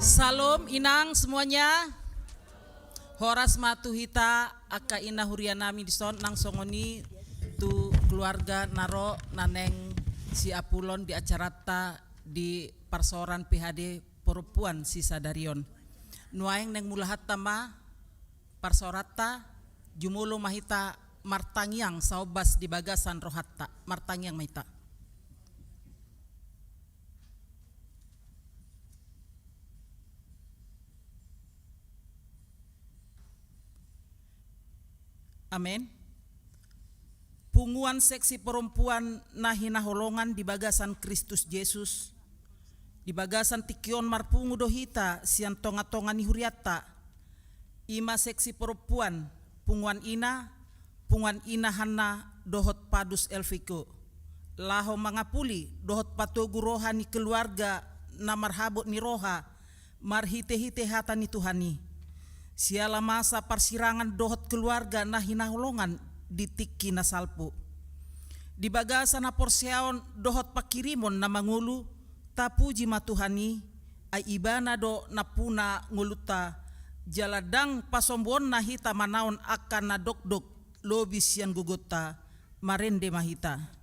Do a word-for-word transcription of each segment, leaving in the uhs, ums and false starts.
Salom, inang semuanya. Horas ma tu hita angka ina huria nami dison, nang songon i tu keluarga na ro na naeng siapulon di acaranta di parsaoran P H D perempuan sisadari on. Nuaeng naeng mulaanta ma parsaoranta, jumolo ma hita martangiang saombas di bagasan rohanta. Martangiang ma hita. Amen. Punguan seksi perempuan na hinaholongan di bagasan Kristus Jesus, di bagasan tingki on marpungu do hita sian tonga-tonga ni hurianta, i ma seksi perempuan, punguan ina, punguan ina Hanna dohot Padus Elviko, laho mangapuli dohot patogu roha ni keluarga na marhabot ni roha, marhite-hite hata ni Tuhan i. Siala masa parsirangan dohot keluarga na hinaholongan di tingki na salpu. Di bagasan haporseaon dohot pangkirimon na mangolu, tapuji ma Tuhan i, ai Ibana do nampuna ngolunta, jala ndang pasombuonna hita manaon angka na dokdok lobi sian gogonta. Marende ma hita.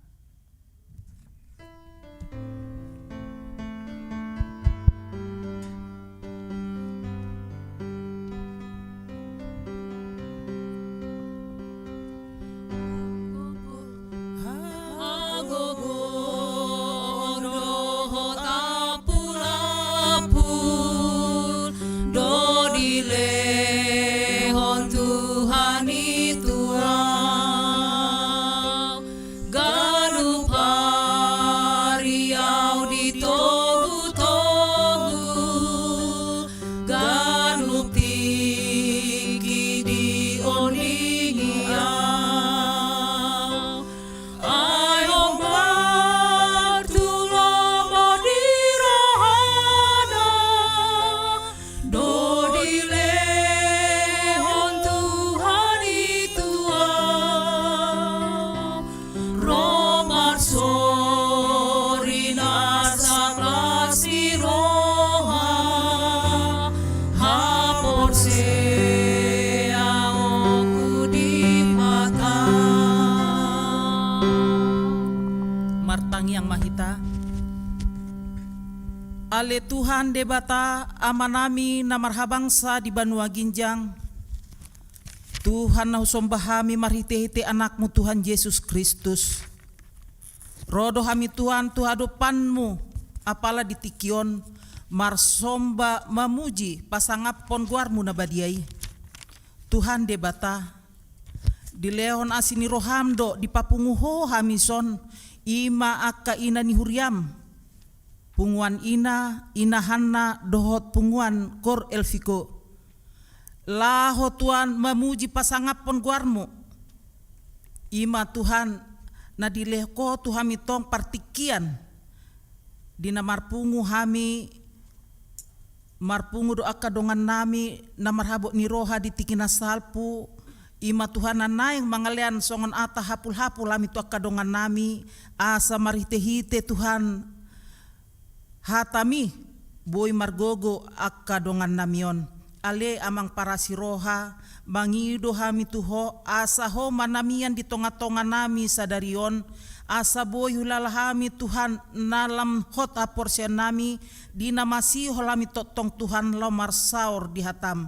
Hagogoon dohot ampun-ampun do dilehon Tuhan i tu ahu. Ganup ari ahu ditogu-togu, ganup tingki diondingi ahu. Ai hombar tu lomo ni rohana do dilehon Tuhan i tu ahu. Ro marsori na sanglas ni roha, haporseaonku di Debata. Martangiang ma hita. Ale Tuhan Debata, Amanami na marhabangsa di banua ginjang, Tuhan na husomba hami marhite-hite Anakmu Tuhan Jesus Kristus. Ro do hami Tuhan tu adopanMu, apala di tingki on, marsomba, mamuji, pasangaphon goarMu na badia i. Tuhan Debata, dilehon asi ni rohaM do dipapungu Ho hami dison, i ma angka ina ni huriaM, punguan ina, ina Hanna dohot punguan Kor Elviko. Laho Tuhan mamuji pasangaphon goarMu. I ma Tuhan na dilehon Ho tu hami tong partingkian. Di na marpungu hami, marpungu do angka dongannami na marhabot ni roha di tingki na salpu, i ma Tuhan na naeng mangalean songon hata hapul-hapul hami tu angka dongannami, asa marhite-hite Tuhan hataMi, boi margogo angka dongannami on. Ale Amang parasi roha, mangido hami tu Ho, asa Ho ma na mian di tonga-tonganami sadari on, asa boi hulala hami Tuhan na lam hot haporseaonnami, di na masihol hami tongtong Tuhan laho marsaor di hataM.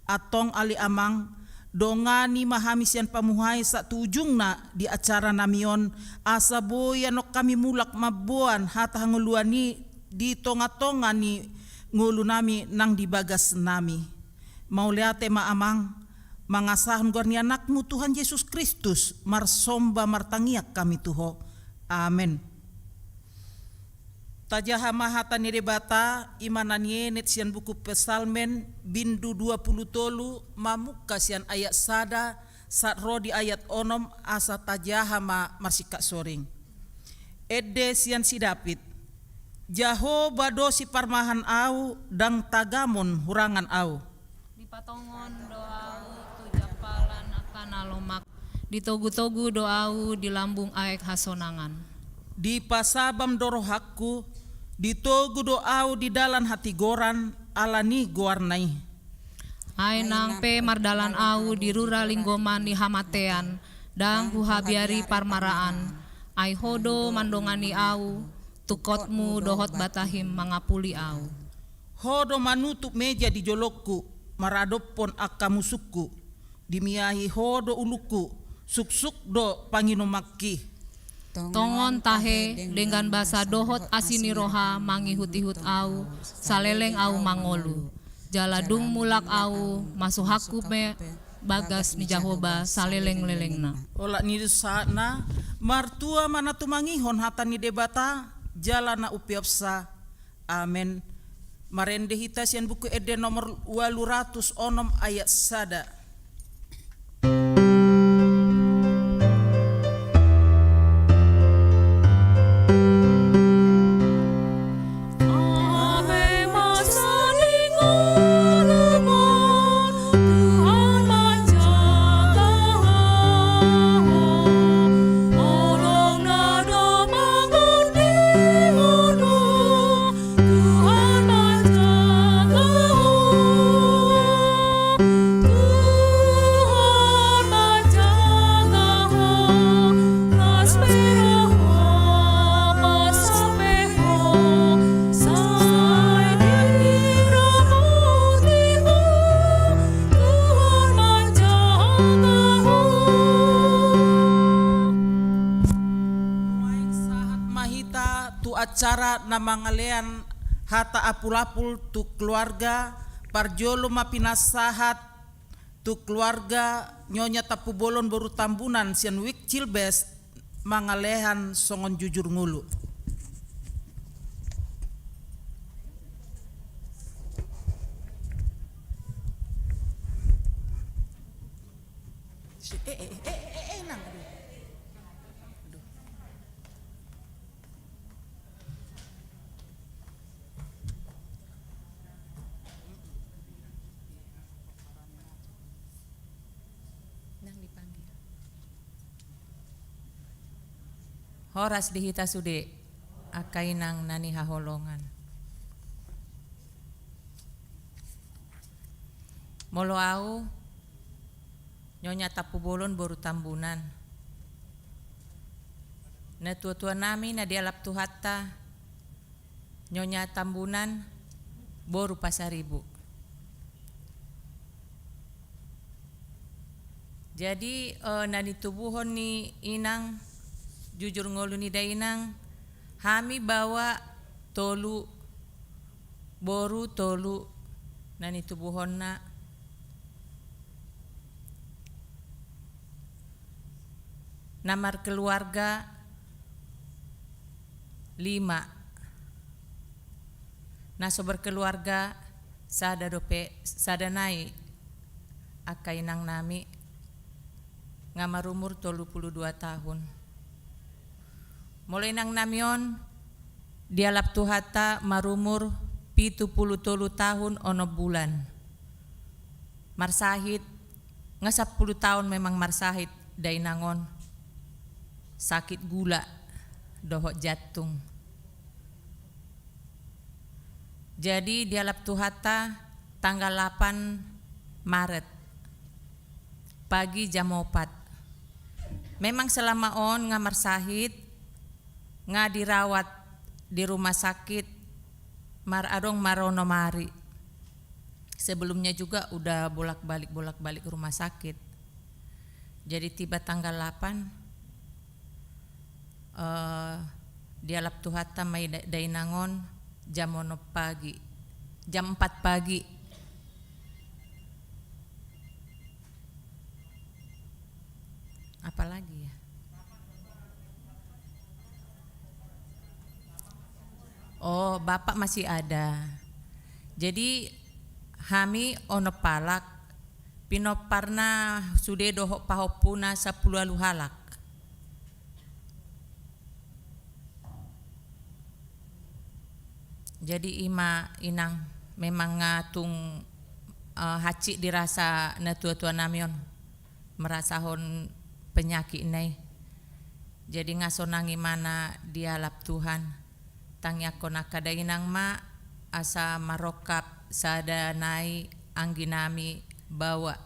Antong ale Amang, dongani ma hami sian pamuhai sahat tu ujungna di acaranami on, asa boi annon hami mulak mamboan hata hangoluan i di tonga-tonga ni ngolunami nang di bagasnami. Mauliate ma Amang, mangasahon goar ni Anakmu Tuhan Jesus Kristus, marsomba martangiang hami tu Ho. Amen. Tajaha ma hata ni Debata, i ma na nienet sian buku Psalmen, bindu dua pulu tolu, mamungka sian ayat sada, sahat ro di ayat onom, asa tajaha ma marsingkat soring. Ende sian si David. Jahowa do siparmahan ahu, ndang tagamon hurangan ahu. Dipatongon do ahu tu jampalan angka na lomak. Ditogu-togu do ahu di lambung aek hasonangan. Dipasabam do rohangku, ditogu do ahu di dalan hatigoran, ala ni goarna i. Ai nang pe mardalan ahu di rura linggoman ni hamatean, ndang huhabiari parmaraan. Ai Ho do mandongani ahu, tungkotmu dohot batahim mangapuli ahu. Ho do manutup meja di jolongku, maradophon angka musungku. Dimiahi Ho do ulungku, suksuk do panginumanki. Tongon tahe denggan basa dohot asi ni roha mangihut-ihut ahu, saleleng ahu mangolu. Jala dung mulak ahu, masuhakku pe bagas ni Jahowa saleleng-lelengna. Olat ni sahatna, martua ma na tumangihon hata ni Debata, jala na umpeopsa. Amen. Marende hita sian Buku Ende nomor ualu ratus onom ayat sada. Tuhan manjaga ho, Tuhan manjaga ho, las pe roha, las pe ho, sai dirapoti ho, Tuhan manjaga ho. Nuaeng sahat ma hita tu acara na mangalean hata apul-apul tu keluarga, parjolo ma pinasahat tu keluarga Nyonya Tampubolon boru Tambunan sian Wijk Cilebes mangalean songon jujur ngolu. Eh, eh, eh, eh, eh, nang, aduh. Aduh. Nang dipanggil. Horas di hita sude, angka inang na nihaholongan. Molo au, Nyonya Tampubolon boru Tambunan. Natua-tua nami na dialap Tuhanta, Nyonya Tambunan boru Pasaribu. Jadi, eh, na nitubuhon ni inang, jujur ngolu ni dainang, hami baoa tolu, boru tolu na nitubuhonna. Na markeluarga lima. Na so berkeluarga sada dope, sada nai angka inang nami nga marumur tolu pulu dua tahun. Molo inang nami on dialap Tuhanta marumur pitu pulu tolu tahun onom bulan. Marsahit, nga sampulu taon memang marsahit dainang on, sakit gula dohot jantung. Jadi dialap Tuhanta tanggal lapan Maret pagi jam opat. Memang selama on nga marsahit, nga dirawat di rumah sakit mar adong maronom ari. Sebelumnya juga udah bolak-balik, bolak-balik rumah sakit. Jadi tiba tanggal lapan, eh, dialap Tuhanta ma i da-, dainang on jam onom pagi, jam empat pagi. Apalagi ya? Oh, bapak masih ada. Jadi hami onom halak, pinomparna sude dohot pahompuna sampulu ualu halak. Jadi ima inang, memang nga tung, eh, hansit dirasa natua-tua nami on merasahon penyakitna i. Jadi nga sonang imana dialap Tuhan. Tangiangkon angka dainang ma asa marongkap Sada nai anggi nami baoa.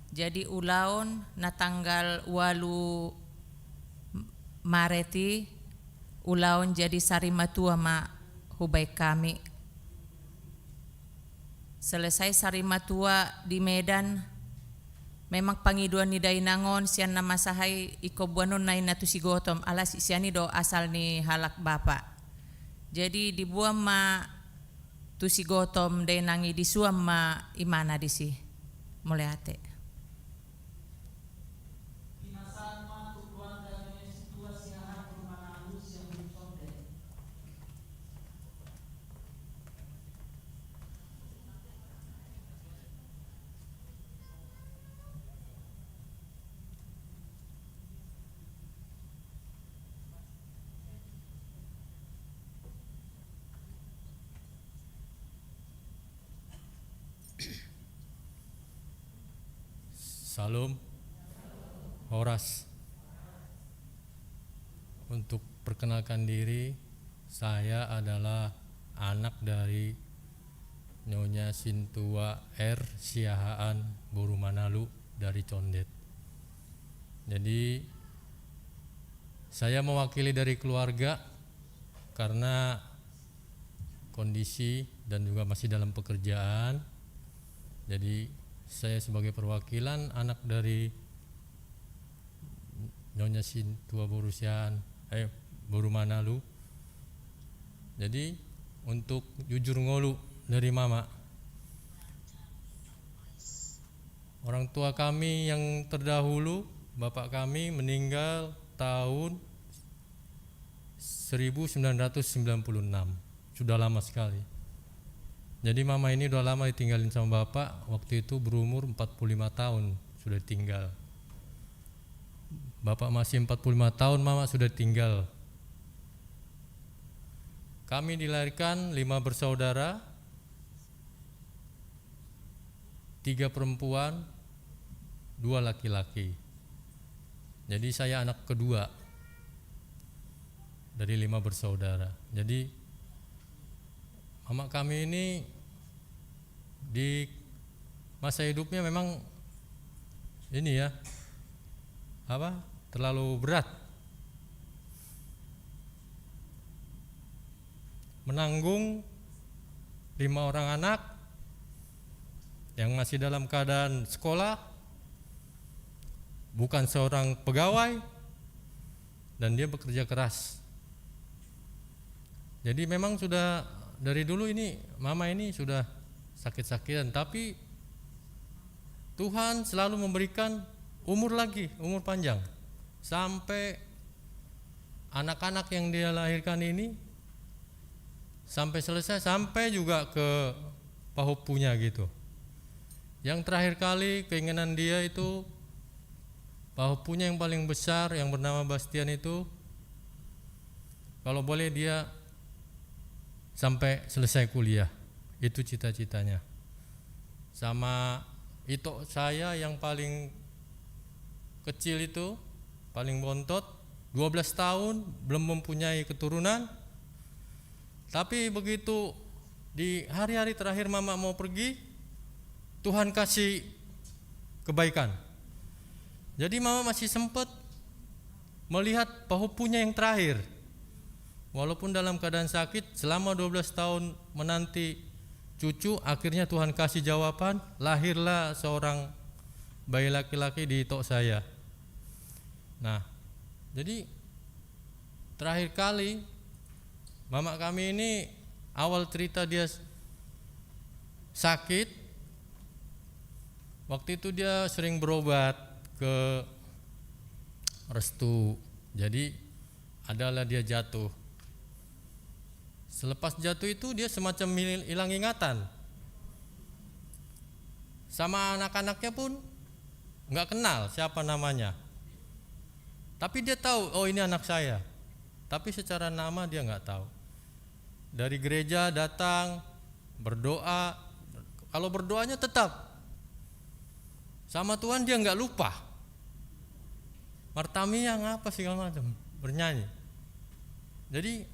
Jadi ulaon na tanggal ualu Maret i, ulaon jadi sarimatua ma hubaen hami. Selesai sarimatua di Medan, memang pangidoan ni dainang on sian na masa i ingkon boanonna inna tu Sigotom, alai sian i do asal ni halak bapa. Jadi diboan ma tu Sigotom dainang i, disuan ma imana disi. Mauliate. Salam. Horas. Untuk perkenalkan diri, saya adalah anak dari Nyonya Sintua R Siahaan boru Manalu dari Condet. Jadi, saya mewakili dari keluarga karena kondisi dan juga masih dalam pekerjaan. Jadi, saya sebagai perwakilan anak dari Nyonya Sintua boru Siahaan, eh, boru Manalu. Jadi, untuk jujur ngolu dari mama. Orang tua kami yang terdahulu, bapak kami meninggal tahun seribu sembilan ratus sembilan puluh enam. Sudah lama sekali. Jadi mama ini udah lama ditinggalin sama bapak, waktu itu berumur empat puluh lima tahun sudah tinggal. Bapak masih empat puluh lima tahun, mama sudah tinggal. Kami dilahirkan lima bersaudara, tiga perempuan, dua laki-laki. Jadi saya anak kedua dari lima bersaudara. Jadi mama kami ini di masa hidupnya memang ini ya, apa, terlalu berat. Menanggung lima orang anak yang masih dalam keadaan sekolah, bukan seorang pegawai, dan dia bekerja keras. Jadi memang sudah dari dulu ini, mama ini sudah sakit-sakitan, tapi Tuhan selalu memberikan umur lagi, umur panjang. Sampai anak-anak yang dia lahirkan ini sampai selesai, sampai juga ke pahompunya gitu. Yang terakhir kali keinginan dia itu, pahompunya yang paling besar yang bernama Bastian itu, kalau boleh dia sampai selesai kuliah. Itu cita-citanya. Sama ito saya yang paling kecil itu, paling bontot, dua belas tahun, belum mempunyai keturunan. Tapi begitu di hari-hari terakhir mama mau pergi, Tuhan kasih kebaikan. Jadi mama masih sempat melihat pahompunya yang terakhir. Walaupun dalam keadaan sakit, selama dua belas tahun menanti cucu, akhirnya Tuhan kasih jawaban, lahirlah seorang bayi laki-laki di tok saya. Nah, jadi terakhir kali mama kami ini, awal cerita dia s-, sakit, waktu itu dia sering berobat ke Restu. Jadi adalah dia jatuh. Selepas jatuh itu dia semacam hil-, hilang ingatan. Sama anak-anaknya pun nggak kenal siapa namanya. Tapi dia tahu, "Oh, ini anak saya." Tapi secara nama dia nggak tahu. Dari gereja datang, berdoa. Kalau berdoanya tetap sama Tuhan, dia nggak lupa. Martamiang apa segala macam, bernyanyi. Jadi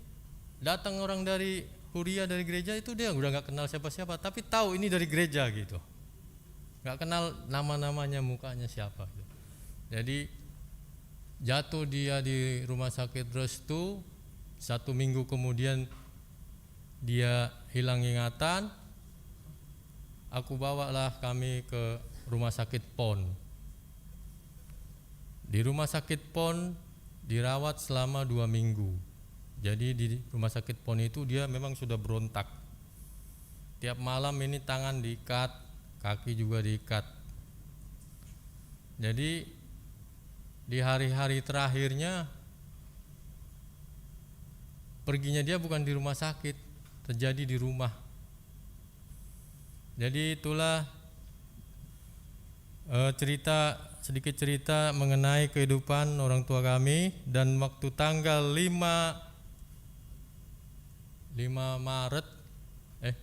datang orang dari kuria dari gereja itu dia udah nggak kenal siapa-siapa, tapi tahu ini dari gereja gitu. Nggak kenal nama-namanya, mukanya siapa gitu. Jadi jatuh dia di rumah sakit Restu, satu minggu kemudian dia hilang ingatan. Aku bawalah kami ke rumah sakit Pon. Di rumah sakit Pon dirawat selama dua minggu. Jadi di rumah sakit Pon itu dia memang sudah berontak. Tiap malam ini tangan diikat, kaki juga diikat. Jadi di hari-hari terakhirnya, perginya dia bukan di rumah sakit, terjadi di rumah. Jadi itulah, eh, cerita, sedikit cerita mengenai kehidupan orang tua kami. Dan waktu tanggal lima, lima Maret, eh,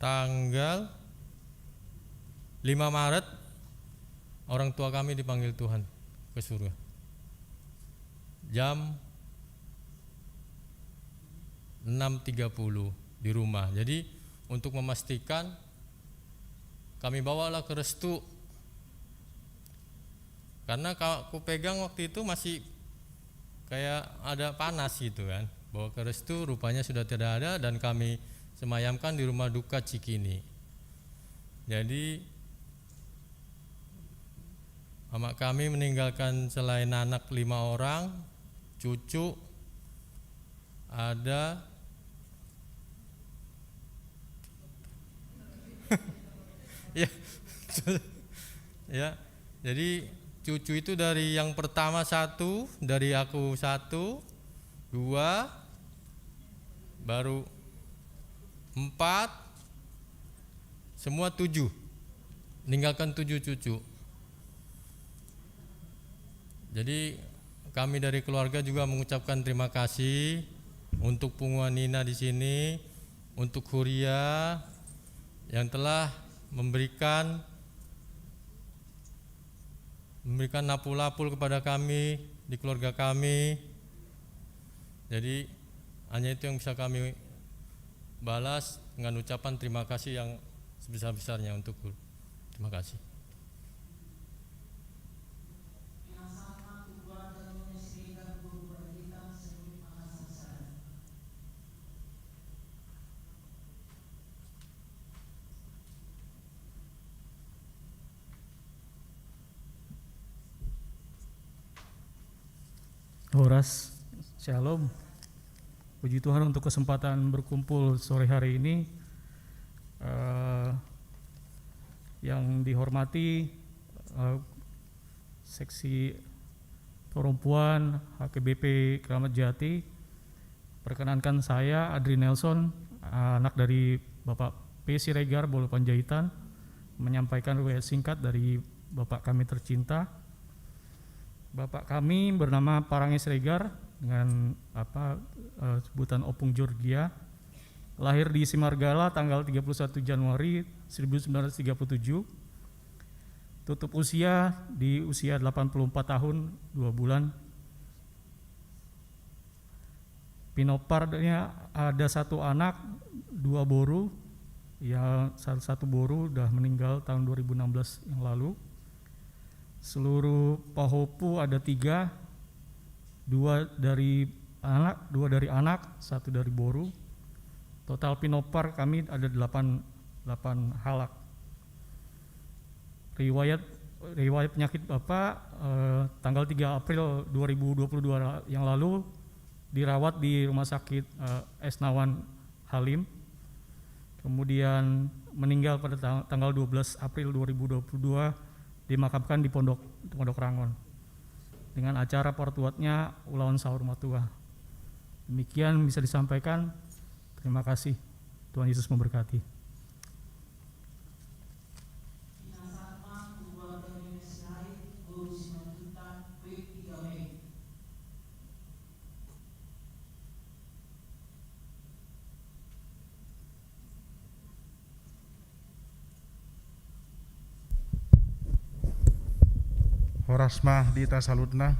tanggal lima Maret, orang tua kami dipanggil Tuhan ke surga. Jam enam tiga puluh di rumah. Jadi untuk memastikan, kami bawalah ke Restu. Karena kalau aku pegang waktu itu masih kayak ada panas gitu kan. Bawa ke Restu, rupanya sudah tidak ada dan kami semayamkan di rumah duka Cikini. Jadi mama kami meninggalkan selain anak lima orang, cucu ada. Ya. Ya. Jadi cucu itu dari yang pertama satu, dari aku satu, dua, baru empat, semua tujuh. Meninggalkan tujuh cucu. Jadi kami dari keluarga juga mengucapkan terima kasih untuk punguan Nina di sini, untuk Huria yang telah memberikan memberikan napul-napul kepada kami di keluarga kami. Jadi hanya itu yang bisa kami balas dengan ucapan terima kasih yang sebesar-besarnya untuk guru. Terima kasih. Horas, Shalom. Puji Tuhan untuk kesempatan berkumpul sore hari ini. Eh, yang dihormati, eh, seksi perempuan H K B P Kramat Jati, perkenankan saya, Adri Nelson, anak dari Bapak P Siregar, Bolu Panjaitan, menyampaikan riwayat singkat dari Bapak kami tercinta. Bapak kami bernama Parang Siregar dengan apa, eh, sebutan Opung Georgia. Lahir di Simargala tanggal tiga puluh satu Januari seribu sembilan ratus tiga puluh tujuh. Tutup usia di usia delapan puluh empat tahun dua bulan. Pinomparnya ada satu anak, dua boru. Ya, salah satu boru udah meninggal tahun dua ribu enam belas yang lalu. Seluruh pahopu ada tiga, dua dari anak, dua dari anak, satu dari boru. Total pinompar kami ada delapan, delapan halak. Riwayat, riwayat penyakit Bapak, eh, tanggal tiga April dua ribu dua puluh dua yang lalu dirawat di Rumah Sakit, eh, Isnawa Halim. Kemudian meninggal pada tang-, tanggal dua belas April dua ribu dua puluh dua, dimakamkan di Pondok, Pondok Rangon. Dengan acara partuatna ulaon saur matua. Demikian bisa disampaikan. Terima kasih. Tuhan Yesus memberkati. Horas ma di hita saluhutna.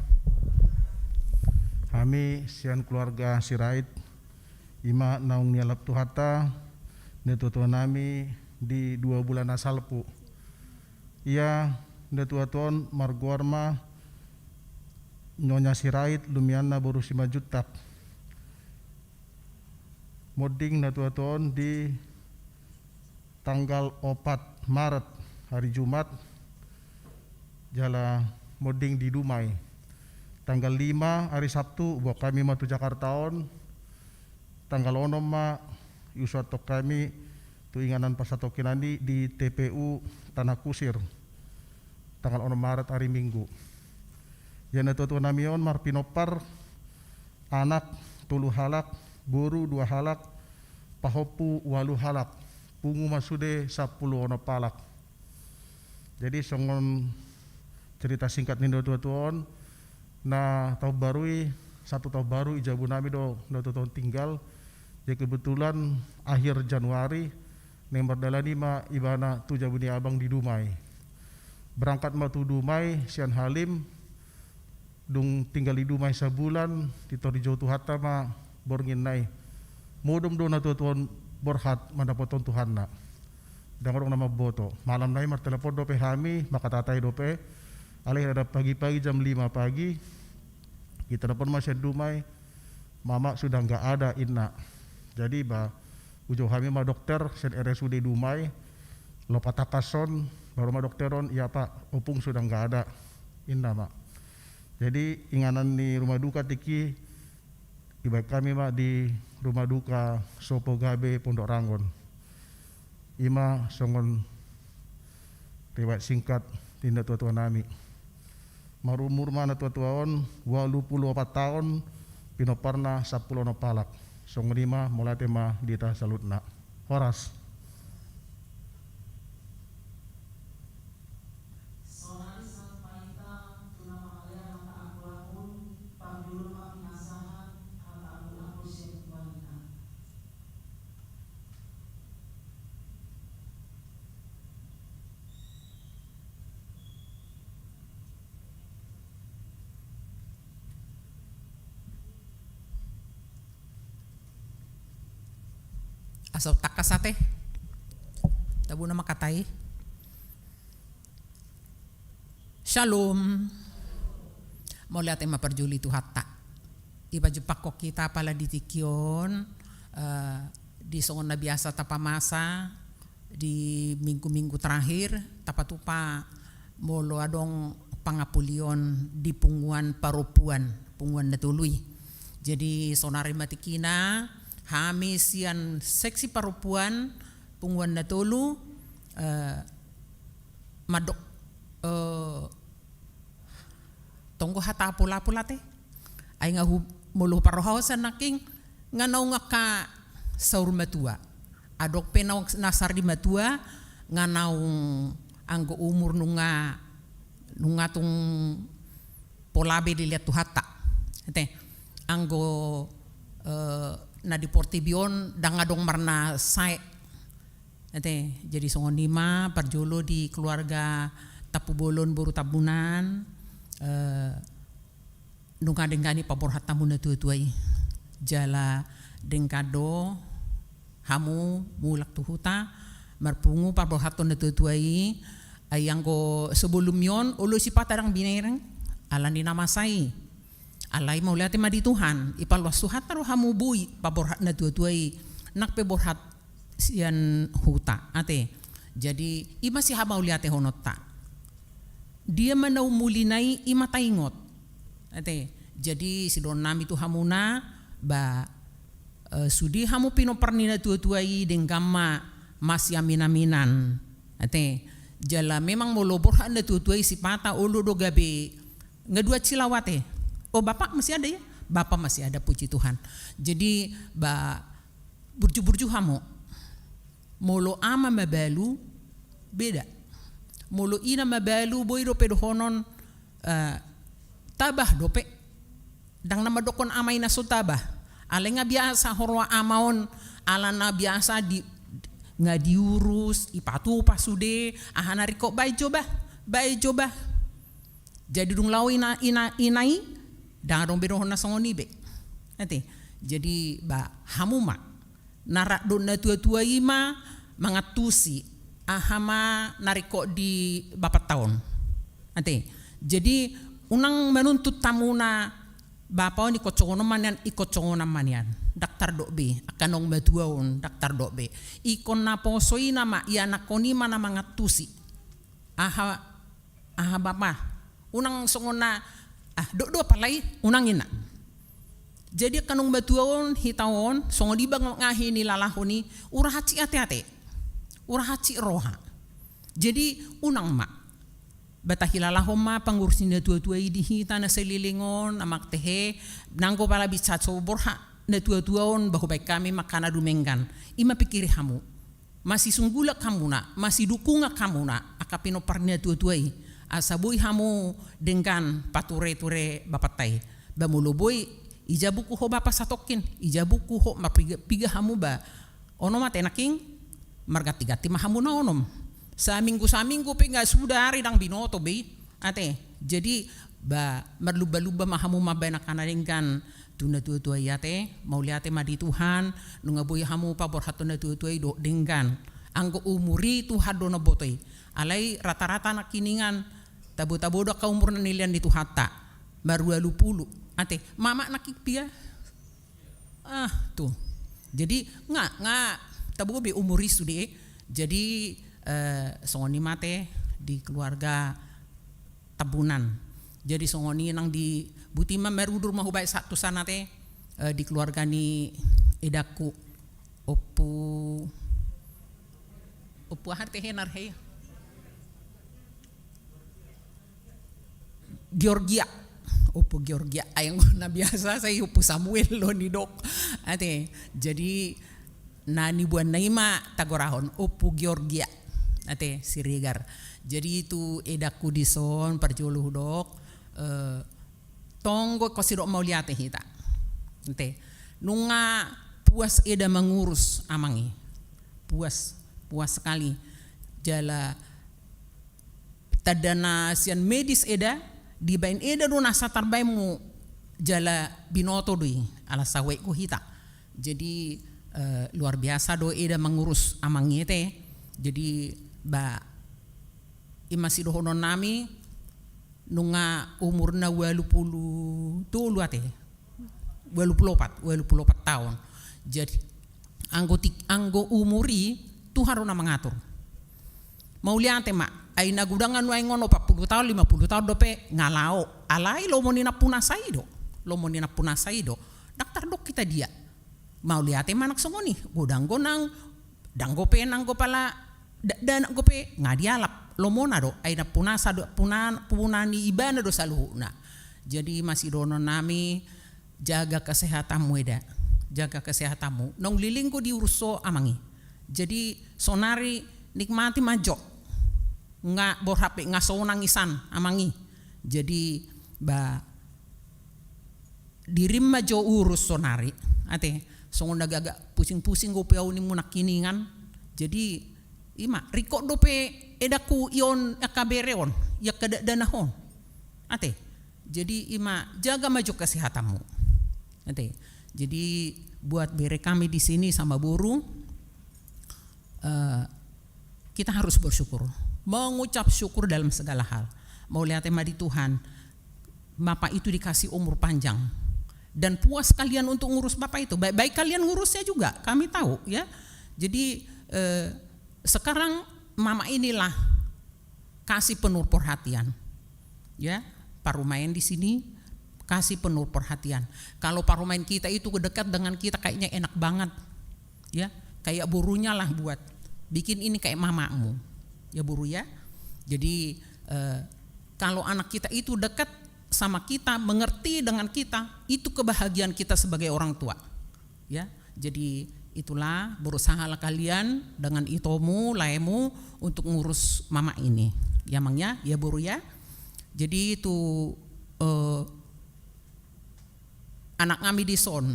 Hami sian keluarga Sirait Ima naung nialap Tuhanta natuatuanami di dua bulan na salpu. Ia natuatua on margoar ma Nyonya Sirait, lumianna boru Simanjuntak. Monding natuatua on di tanggal opat Maret, hari Jumat, jala monding di Dumai. Tanggal lima, hari Sabtu, boan hami ma tu Jakarta on. Tanggal onom ma iusuhon hami tu inganan parsatongkinan i di T P U Tanah Kusir. Tanggal onom Maret, hari Minggu. Ia natuatuanami on marpinompar anak tolu halak, boru dua halak, pahompu ualu halak, pungu ma sude sampulu onom halak. Jadi songon cerita singkat ni natuatua on, na taon baru i, satu taon baru i jabunami do natuatua on tinggal. Jadi kebetulan akhir Januari, naeng mardalan i ma ibana tu jabu ni abang di Dumai. Berangkat ma tu Dumai sian Halim, dung tinggal di Dumai sabulan, pintor dijou Tuhanta ma borngin na i. Modom do natuatua on borhat mandapothon Tuhanna. Ndang adong na mamboto. Malam na i martelepon dope hami, manghatai dope. Alai na pagi-pagi jam lima pagi, ditelepon ma sian Dumai, "Mama sudah nggak ada, Inna." Jadi ba, hujou hami ma dokter sian R S U D Dumai, lopat tangkas on, baru ma dokter on, "Iya Pak, Opung sudah nggak ada, Inna, Mak." Jadi inganan ni rumah duka tingki dibaen hami ma di rumah duka Sopo Gabe Pondok Rangon. Ima songon riwayat singkat ni natuatuanami. Marumur ma natuatua on ualu pulu opat taon, pinomparna sampulu onom halak. Songon i ma, mauliate ma di hita saluhutna. Horas. Sonari sahat ma hita tu na mangalean hata angkulangun, parjolo ma pinasahat hata angkulangun sian tuan ina. Asa tangkas ate. Tabona ma hata i. Shalom. Mauliate ma parjolo di Tuhanta. Dipajumpangkon hita apala di tingki on, eh, di songon na biasa tapamasa di minggu-minggu terakhir, tapatupa molo adong pangapulion di punguan parompuan, punguan na tolu i. Jadi sonari ma tingkina, hami sian seksi parompuan punguan na tolu, eh, mandok, eh, tonggo hata apul-apul ate. Ai nga hu-, molo huparrohahon sian nangkin, nga naung angka saur matua. Adong pe naung na sari matua, nga naung anggo umur nunga, nunga tung pola be dilehon Tuhanta. Ate, anggo, eh, na di portibi on ndang adong marnasae. Ate, jadi songon i ma parjolo di keluarga Tampubolon boru Tambunan, eh, nunga denggan i paborhat hamu natuatua i. Jala denggan do hamu mulak tu huta marpungu paborhathon natuatua i. Ai anggo sebelum i on olo sipata ndang binereng, alani na masa i. Alai mauliate ma di Tuhan, dipaluas Tuhanta do hamu boi paborhat natuatua i, nang pe borhat sian huta, ate. Jadi, i ma sihamauliatehononta. Dia ma na umulina i, i ma taingot. Ate. Jadi, sidohononnami tu hamuna, ba, eh, sude hamu pinompar ni natuatua i, denggan ma masiaminaminan. Ate. Jala memang molo borhat natuatua i sipata olo do gabe, nga dua cilau ate. O, bapa masih ada ya? Bapa masih ada, puji Tuhan. Jadi, ba, burju-burju hamu. Molo ama mabalu, beda. Molo ina mabalu, boi dope dohonon, eh, tabah dope. Ndang na mandokkon ama ina so tabah. Alai nga biasa huroha ama on, ala na biasa di, nga diurus, dipatupa sude, aha na ringkot baen jo bah, baen jo bah. Jadi dung laho ina, ina, ina i, ndang adong be dohonon na songon i be. Ate. Jadi ba hamu ma na rap dohot na tua-tua i ma mangantusi aha ma na ringkot di bapanta on. Ate. Jadi unang manuntut hamuna bapa on ingkon songon on ma nian, ingkon songon on ma nian. Ndang tardok be, angka naung matua on ndang tardok be. Ingkon na poso i nama ianakhon i ma na mangantusi. Aha aha bapa, unang songon na, ah, dok do apala i, unang inna. Jadi angka naung matua on, hita on, songon i ba nga-, ngahi ni lalahon i, ura hansit ate-ate, ura hansit roha. Jadi unang ma. Ba tahilalahon ma pangurus ni na tua-tua i di hita na saleleng on, na martehe, nanggo pala bisa so borhat na tua-tua on, ba hubaen hami ma angka na dumenggan. I ma pikiri hamu. Masisunggulak hamuna, masidukungan hamuna, angka pinompar ni na tua-tua i. Asa boi hamu denggan pature-ture bapanta i. Ba molo boi, i jabu ho bapa satongkin, i jabu ho marpiga-piga hamu ba. Onom ate nangkin, marganti-ganti ma hamu na onom. Saminggu-saminggu pe nga suda ari ndang binoto be i. Ate, jadi ba marlumba-lumba ma hamu mambaen angka na denggan tu na tua-tua i ate, mauliate ma di Tuhan, nunga boi hamu paborhathon na tua-tua i dohot denggan. Anggo umur i Tuhan do na boto i. Alai rata-rata nangkiningan, tabo-tabo do angka umur na nilehon ni Tuhanta. Marualu pulu. Ate, mama nangkin pia? Ah, tu. Jadi nga, nga tabo be umur i sude. Jadi, eh, songon i ma ate di keluarga Tambunan. Jadi songon i nang di buti ma marudur ma hubaen sahat tu sana ate, eh, di keluarga ni edangku. Ompu, ompu aha tehe na re he? Georgia. Ompu Georgia. Ai anggo na biasa sai Ompu Samuel do nidok. Ate. Jadi na niboanna i ma tagorahon Ompu Georgia. Ate, Siregar. Jadi tu edangku dison parjolo hudok, eh, tonggo ingkon sidok mauliate hita. Ate. Nunga puas eda mangurus amang i. Puas, puas sekali. Jala tanda na sian medis eda, dibaen eda do nasa tarbaenmu jala binoto do i, ala sawekhon hita. Jadi, eh, luar biasa do eda mangurus amang i ate. Jadi, ba, i ma sidohononnami, nunga umurna ualu pulu tolu ate. Ualu pulu opat, ualu pulu opat taon. Jadi, anggo ti-, anggo umur i, Tuhan do na mangatur. Mauliate ma, ai na godang nuaeng on opat pulu taon, lima pulu taon dope nga lao. Alai lomo ni nampunasa i do. Lomo ni nampunasa i do. Ndang tardok hita dia. Mauliate ma nang songon i. Godang do nang, ndang dope nang do pala da-, dakdanak dope nga dialap. Lomona do. Ai nampunasa do, puna, puna ni ibana do saluhutna. Jadi masidohononnami, jaga kesehatanmu eda. Jaga kesehatanmu. Naung leleng do diurus ho amang i. Jadi sonari nikmati ma jo. Nga borhat pe nga sonang isan amang i. Jadi ba dirim ma jo urus sonari. Ate, songon na gaga pusing-pusing dope au nimmu nangkiningan. Jadi i ma, ringkot dope edangku i on angka bere on, i angka dakdanak on. Ate. Jadi i ma, jaga ma jo kesehatanmu. Ate. Jadi buat bere kami di sini sama boru, eh, kita harus bersyukur, mengucap syukur dalam segala hal. Mauliate ma di Tuhan, Bapak itu dikasih umur panjang dan puas kalian untuk ngurus Bapak itu. Baik, baik kalian ngurusnya juga, kami tahu, ya. Jadi, eh, sekarang mama inilah kasih penuh perhatian. Ya, parumaen di sini kasih penuh perhatian. Kalau parumaen kita itu dekat dengan kita, kayaknya enak banget. Ya, kayak borunya lah buat bikin ini kayak mamamu. Ya, boru ya. Jadi, eh, kalau anak kita itu dekat sama kita, mengerti dengan kita, itu kebahagiaan kita sebagai orang tua. Ya, jadi itulah, berusahalah kalian dengan itomu, laemu untuk ngurus mama ini. Ya, Mang, ya, ya, boru ya. Jadi itu, eh, anak nami dison,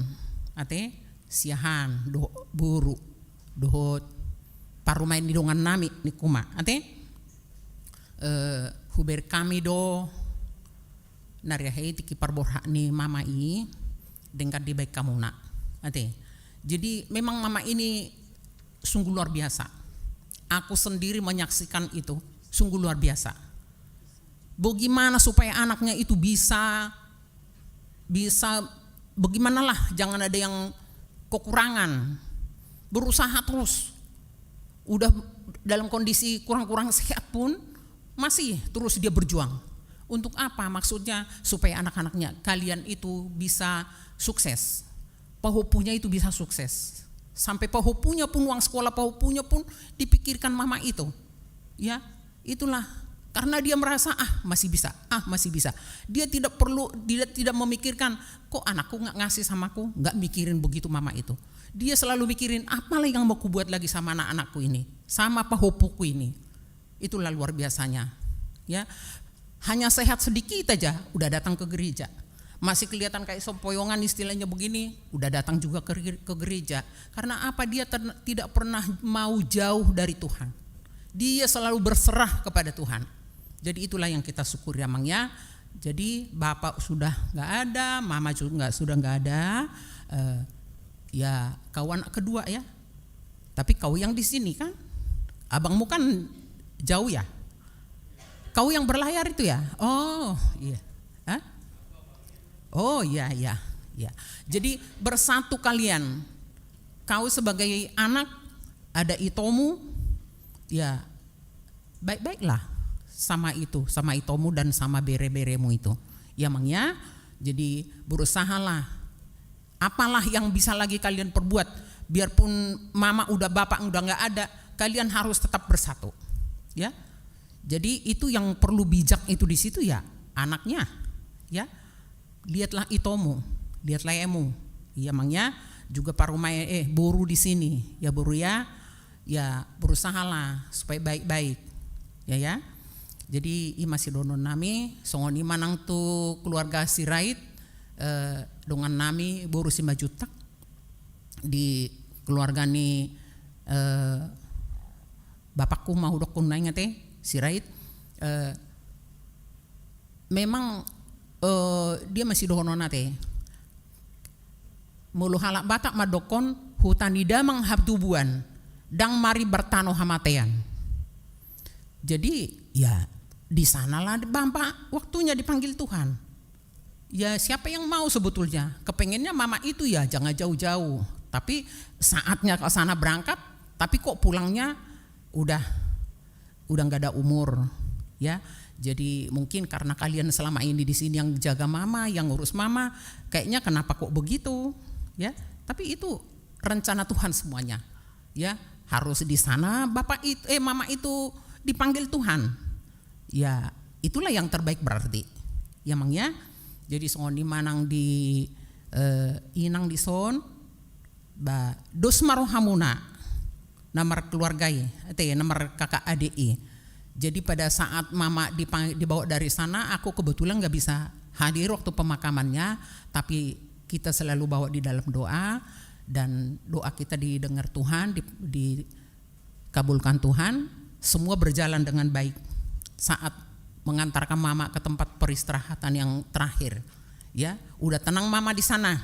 ate, siahaan, dohot boru, dohot parumaen ni dongan nami, ningku ma, ate, eh, hubereng hami do, na riahe i tingki parborhat ni mama i, denggan dibaen hamuna. Ate. Jadi memang mama ini sungguh luar biasa. Aku sendiri menyaksikan itu, sungguh luar biasa. Bagaimana supaya anaknya itu bisa, bisa, bagaimanalah, jangan ada yang kekurangan. Berusaha terus. Udah dalam kondisi kurang-kurang sehat pun, masih terus dia berjuang. Untuk apa? Maksudnya supaya anak-anaknya kalian itu bisa sukses. Pahopunya itu bisa sukses. Sampai pahopunya pun, uang sekolah pahopunya pun dipikirkan mama itu. Ya, itulah. Karena dia merasa, "Ah, masih bisa, ah, masih bisa." Dia tidak perlu, dia tidak memikirkan, "Kok anakku nggak ngasih sama aku?" Nggak mikirin begitu mama itu. Dia selalu mikirin, "Apa lagi yang mau kubuat lagi sama anak-anakku ini? Sama pahopuku ini?" Itulah luar biasanya. Ya. Hanya sehat sedikit aja, udah datang ke gereja. Masih kelihatan kayak sempoyongan istilahnya begini, udah datang juga ke, ke gereja. Karena apa? Dia ter-, tidak pernah mau jauh dari Tuhan. Dia selalu berserah kepada Tuhan. Jadi itulah yang kita syukuri, Amang, ya. Jadi bapak sudah nggak ada, mama juga nggak, sudah nggak ada. Eh, ya, kau anak kedua, ya. Tapi kau yang di sini, kan? Abangmu kan jauh, ya? Kau yang berlayar itu, ya? Oh, iya. Hah? Oh, iya, iya, iya. Jadi bersatu kalian. Kau sebagai anak, ada itomu, ya, baik-baiklah sama itu, sama itomu dan sama bere-beremu itu. Ya, Mang, ya. Jadi berusahalah. Apalah yang bisa lagi kalian perbuat? Biarpun mama udah, bapak udah nggak ada, kalian harus tetap bersatu. Ya. Jadi itu yang perlu bijak itu di situ, ya, anaknya. Ya. Lihatlah itomu, lihatlah emu. Iya, Mang, ya. Juga parumae, eh, boru di sini. Ya, boru, ya. Ya, berusahalah supaya baik-baik. Ya, ya. Jadi i ma sidohonon nami, songon i ma nang tu keluarga Sirait, eh, dongan nami boru Simanjuntak, di keluarga ni, eh, bapakku ma hudokkon, naeng ate, Sirait, eh, memang, eh, dia ma sidohononna, ate. Molo halak Batak mandokkon, huta ni damang hatubuan, ndang marimbar tano hamatean. Jadi, ya, di sanalah bapak waktunya dipanggil Tuhan. Ya, siapa yang mau sebetulnya? Kepengennya mama itu, ya, jangan jauh-jauh. Tapi saatnya ke sana berangkat, tapi kok pulangnya udah, udah nggak ada umur, ya. Jadi mungkin karena kalian selama ini di sini yang jaga mama, yang ngurus mama, kayaknya kenapa kok begitu, ya. Tapi itu rencana Tuhan semuanya, ya. Harus di sana bapak itu, eh, mama itu dipanggil Tuhan. Ya, itulah yang terbaik berarti. Ya, Mang, ya. Jadi songon i ma nang di, eh, inang dison, ba, dos ma rohamuna, na markeluarga i, ate, na markakak ade i. Jadi pada saat mama dipang-, dibawa dari sana, aku kebetulan nggak bisa hadir waktu pemakamannya, tapi kita selalu bawa di dalam doa, dan doa kita didengar Tuhan, di, dikabulkan Tuhan, semua berjalan dengan baik. Saat mengantarkan mama ke tempat peristirahatan yang terakhir, ya, udah tenang mama di sana.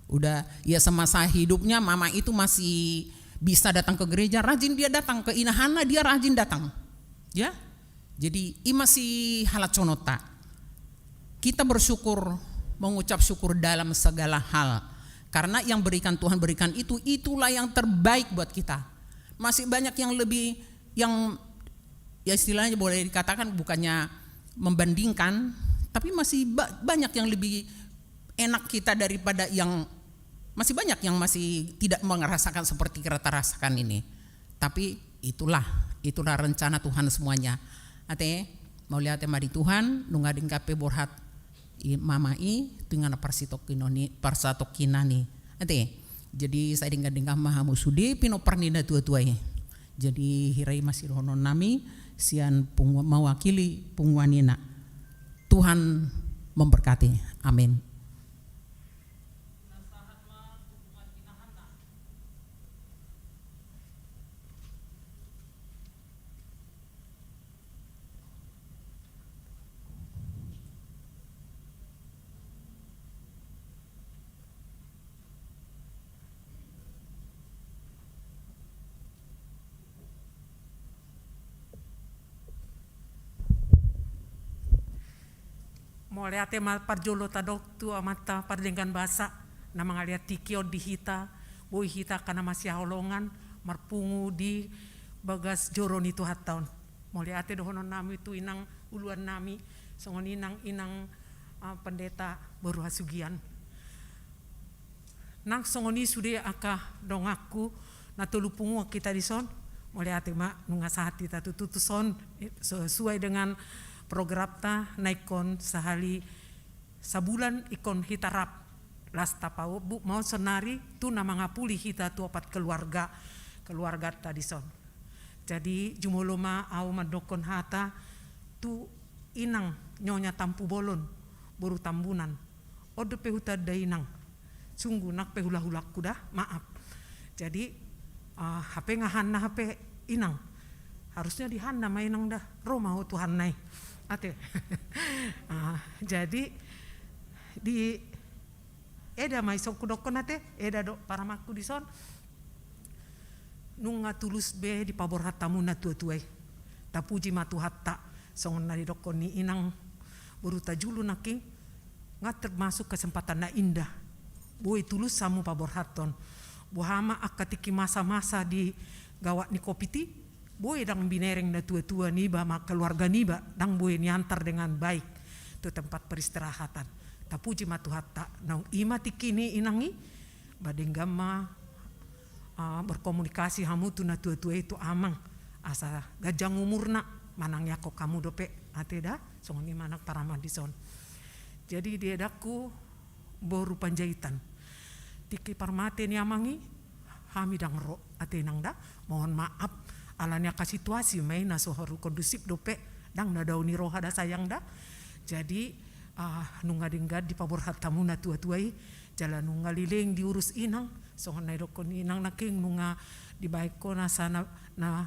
Udah, ya, semasa hidupnya mama itu masih bisa datang ke gereja, rajin dia datang, ke inahana dia rajin datang. Ya. Jadi i ma sihalashononta. Kita bersyukur, mengucap syukur dalam segala hal. Karena yang berikan Tuhan berikan itu, itulah yang terbaik buat kita. Masih banyak yang lebih, yang, ya, istilahnya boleh dikatakan bukannya membandingkan, tapi masih ba-, banyak yang lebih enak kita daripada yang, masih banyak yang masih tidak merasakan seperti kita rasakan ini. Tapi itulah, itulah rencana Tuhan semuanya. Ate, mauliate ma di Tuhan, nunga denggan pe borhat i mama i, tu inganan parsatongkinan i, parsatongkinan i. Ate, jadi sai denggan-denggan ma hamu sude pinompar ni natua-tua i. Jadi hira i ma sidohonon nami sian pungu-, mewakili punguan ina. Tuhan memberkati. Amin. Mauliate ma parjolo tadok tu Amanta pardenggan basa, na mangalean tingki on di hita, boi hita angka na masihaholongan, marpungu di bagas joro ni Tuhanta on. Mauliate dohonon nami tu inang uluan nami, songon i nang inang, ah, pendeta boru hasugian. Nang songon i sude angka donganku na tolu punguan hita dison, mauliate ma nunga sahat hita tutu tuson, eh, sesuai dengan programta na ingkon sahali sabulan ingkon hita rap, laos tapaobuk ma on sonari tu na mangapuli hita tu opat keluarga, keluargata dison. Jadi jumolo ma au mandokkon hata tu inang Nyonya Tampubolon, boru Tambunan. On dope hutanda inang. Sungguh nang pe hulahulangku da, maaf. Jadi, ah, hape nga hanna hape inang. Harusnya di hanna ma inang da, ro ma ho tu hanna i. Ate. Ah, jadi, di eda ma i songon hudokkon ate, eda do paramanku dison. Nunga tulus be dipaborhat hamu na tuatua i. Tapuji ma Tuhanta, songon na didokkon ni inang boru Tajulu nangkin, nga termasuk kesempatan na indah. Boi tulus hamu paborhathon. Boha ma angka tingki masa-masa di gawat ni covid i, boi ndang binereng na tuatua niba ma keluarga niba, ndang boi niantar dengan baik tu tempat peristirahatan. Tapuji ma Tuhanta, naung i ma tingki ni inang i, ba denggan ma, ah, berkomunikasi hamu tu na tuatua i, tu amang, asa ganjang umurna, manangiangkon hamu dope, ate da, songon i ma nang paraman dison. Jadi di edangku boru Panjaitan. Tingki parmate ni amang i, hami ndang ro, ate inang da, mohon maaf, alani angka situasi ma i na so horong kondusif dope, ndang na dao ni roha da sayang da. Jadi, ah, nunga denggan dipaborhat hamu na tuatua i, jala nunga leleng diurus inang, songon na didokkon ni inang nangkin nunga dibaen ho na sa na, na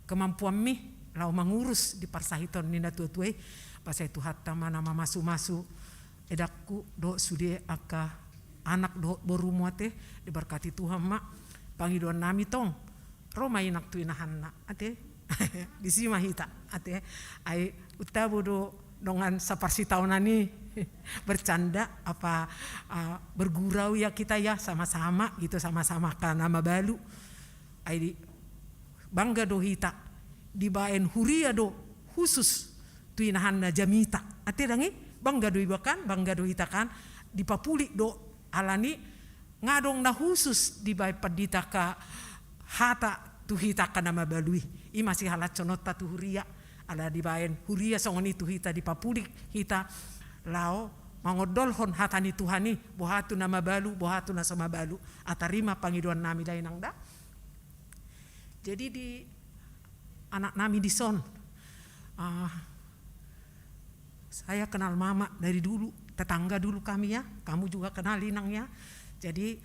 kemampuanmi laho mangurus di parsahiton ni na tuatua i, ba sai Tuhanta ma na mamasumasu edangku dohot sude angka anak dohot borumu ate, diberkati Tuhan ma. Pangidoan nami tong, ro ma inang tu inahanna ate. Disi ma hita ate. Ai untabo do dongan saparsitaonan i bercanda apa, ah, bergurau ya kita ya, sama-sama gitu, sama-sama angka na mabalu. Ai di, bangga do hita, dibaen huria do khusus tu inahanna jamita. Ate ndang i, bangga do iba kan, bangga do hita kan, dipapulik do, alani nga adong na khusus dibaen pandita angka hata tu hita angka na mabalu i. I ma sihalashononta tu huria, ala dibaen huria songon i tu hita, dipapulik hita laho mangondolhon hata ni Tuhan i, boha tu na mabalu, boha tu na so mabalu. Ah, tarima pangidoan nami da inang da. Jadi di anak nami dison, ah, saya kenal mama dari dulu, tetangga dulu kami ya, kamu juga kenal inang ya. Jadi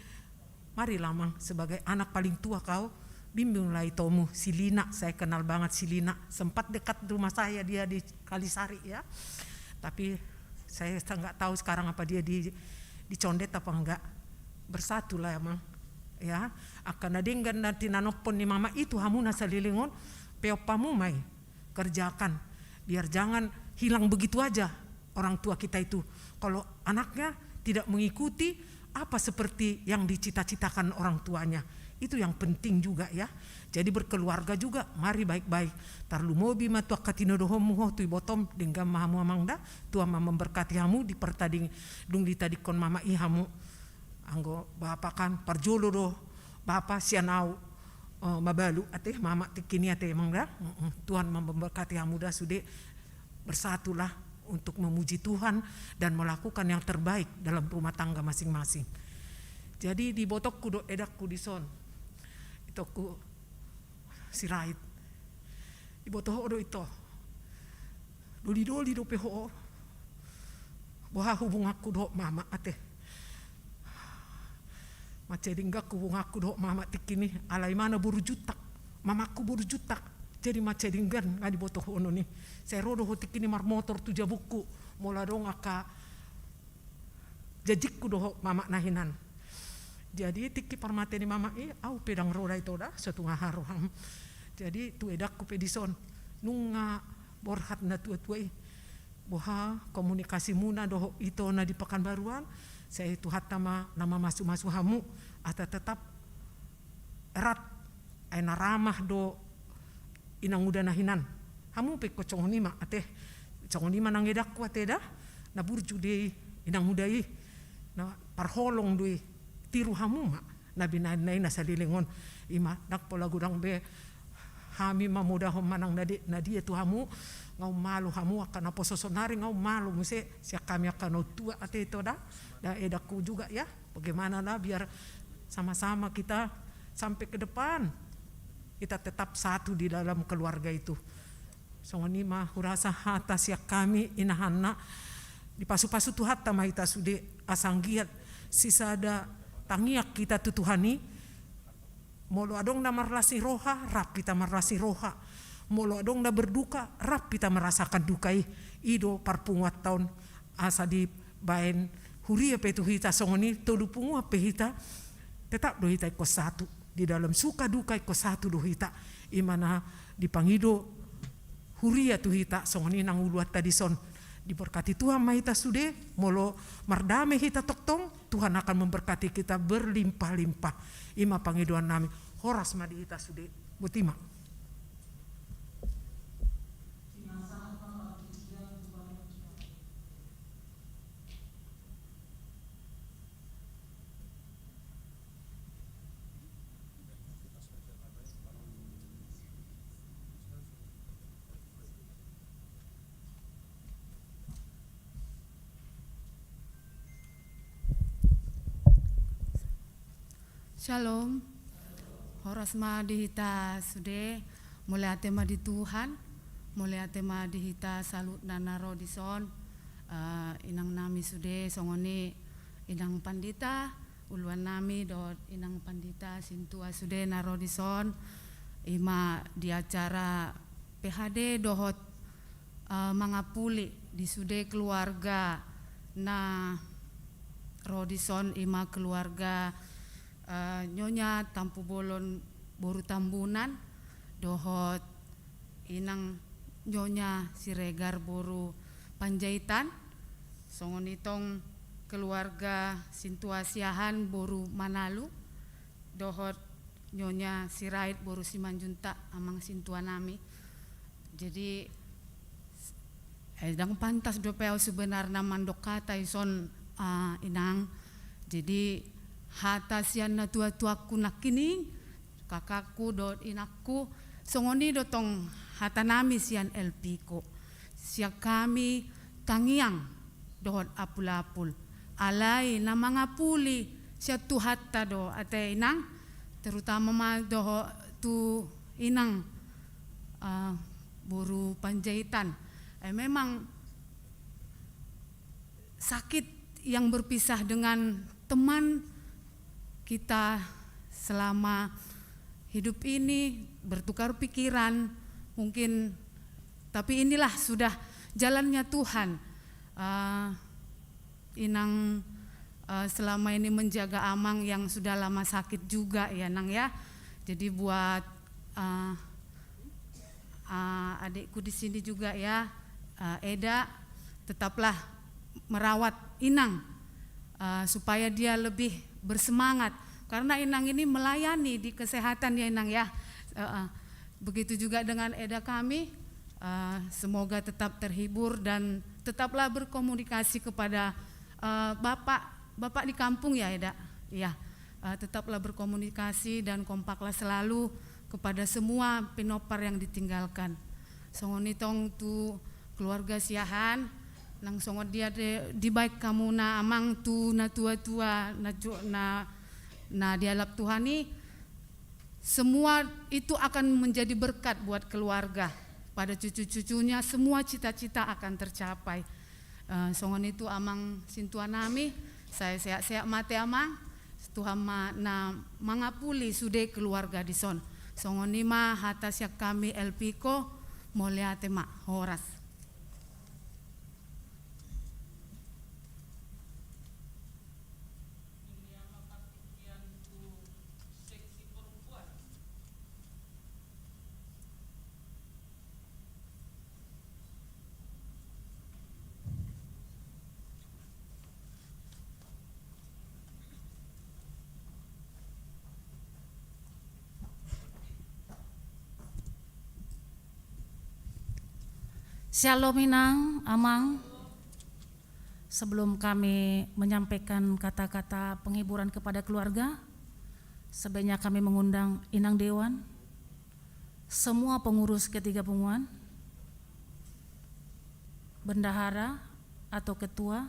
marilah amang, sebagai anak paling tua kau, bimbinglah itomu, si Lina, saya kenal banget si Lina, sempat dekat rumah saya dia di Kalisari ya. Tapi saya nggak tahu sekarang apa dia di, di Condet apa enggak. Bersatulah amang. Ya, angka na denggan na tinanophon ni mama i tu hamu na saleleng on, peop hamu ma i, kerjakan. Biar jangan hilang begitu aja orang tua kita itu. Kalau anaknya tidak mengikuti apa seperti yang dicita-citakan orang tuanya, itu yang penting juga ya. Jadi berkeluarga juga, mari baik-baik. Tarlumobi ma tu angka tinodohonmu ho tu ibotom, denggan ma hamu amang da, Tuhan ma memberkati hamu di partaring, dung ditadingkon mama i hamu. Anggo bapa kan, parjolo do bapa sian au, eh, mabalu ate, mama tingki ni ate amang da. Mm-mm. Tuhan ma memberkati hamu da sude, bersatulah untuk memuji Tuhan dan melakukan yang terbaik dalam rumah tangga masing-masing. Jadi di ibotongku dohot edangku dison, itongku Sirait. Iboto ho do ito. Doli-doli dope ho. Boha hubunganku dohot mama ate. Mansai denggan hubunganku dohot mama tingki ni, alai mama boru Juntak. Mamaku boru Juntak. Jadi mansai denggan nga diboto ho noni. Sai ro do ho tingki ni marmotor tu jabungku. Molo adong angka janjingku dohot mama na hinan. Jadi tingki parmate ni mama i, au pe ndang ro da ito da, so tung aha roham. Jadi tu edangku pe dison, nunga borhat na tua-tua i. boha komunikasimuna dohot ito na di Pakanbaruan, sai Tuhanta ma na mamasumasu hamu, asa tetap erat, ai na ramah do inanguda na hinan. Hamu pe ingkon songon i ma ate, songon i ma nang edangku ate da, na burju do i inanguda i, na parholong do i, tiru hamu ma na binahen na i na saleleng on. I ma, ndang pola godang be hami mamodahon manang na dia, na dia tu hamu, nga ummalu hamu angka naposo saonari, nga ummalu muse sian hami angka natua ate ito da, da edangku juga ya, bagaimana lah biar sama-sama kita sampai ke depan, kita tetap satu di dalam keluarga itu. Songon i ma hurasa hata sian hami inahanna, dipasupasu Tuhanta ma hita sude, asa anggiat sisada tangiang hita tu Tuhan i, molo adong na marlas ni roha, rap hita marlas ni roha, molo adong na berduka, rap hita merasakan duka i, i do parpunguanta on, asa dibaen huria pe tu hita songon i, tolu punguan pe hita, tetap do hita ingkon satu. Di dalam suka duka ingkon satu do hita, i ma na dipangido huria tu hita, songon i nang uluanta dison. Diberkati Tuhan ma hita sude, molo mardame hita tongtong, Tuhan akan memberkati kita berlimpah-limpah. I ma pangidoan nami, horas ma di hita sude, boti ma. Shalom. Horas ma di hita sude, mauliate ma di Tuhan, mauliate ma di hita saluhutna na ro dison, eh, inang nami sude, songon i inang pandita, uluan nami dohot inang pandita sintua sude na ro dison, i ma di acara P H D dohot, eh, mangapuli di sude keluarga na ro dison, i ma keluarga, eh, Nyonya Tampubolon boru Tambunan dohot inang Nyonya Siregar boru Panjaitan, songon i tong keluarga sintua Siahaan boru Manalu, dohot Nyonya Sirait boru Simanjuntak, amang sintua nami. Jadi, eh, ndang pantas dope au sebenarna mandok hata dison, ah, inang. Jadi, hata sian natuatuangku nangkining, kakakku dohot inangku, songon i do tong hata nami sian Elpiko. Sian hami tangiang dohot apulapul. Alai na mangapuli sian Tuhanta do ate inang, terutama ma dohot tu inang, eh, boru Panjaitan. Eh, memang sakit yang berpisah dengan teman kita selama hidup ini, bertukar pikiran, mungkin, tapi inilah sudah jalannya Tuhan. Eh, inang, eh, selama ini menjaga amang yang sudah lama sakit juga ya, Nang, ya. Jadi buat, eh, eh, adikku di sini juga ya, eh, Eda, tetaplah merawat inang, eh, supaya dia lebih bersemangat. Karena inang ini melayani di kesehatan ya, inang ya. Eh, eh. Begitu juga dengan Eda kami, eh, semoga tetap terhibur dan tetaplah berkomunikasi kepada, eh, bapak, bapak di kampung ya, Eda? Iya. Eh, tetaplah berkomunikasi dan kompaklah selalu kepada semua pinompar yang ditinggalkan. Songon i tong tu keluarga Siahaan, nang songon dia de, dibaen hamuna amang tu natuatua, na ju-, na, na dialap Tuhan i, semua itu akan menjadi berkat buat keluarga. Pada cucu-cucunya, semua cita-cita akan tercapai. Eh, songon i tu amang sintua nami, sai sehat-sehat ma ate amang, Tuhan ma na mangapuli sude keluarga dison. Songon i ma hata sian hami Elpiko, mauliate ma, horas. Syalom, Inang, Amang. Sebelum kami menyampaikan kata-kata penghiburan kepada keluarga, sebaiknya kami mengundang Inang Dewan, semua pengurus ketiga punguan, bendahara atau ketua,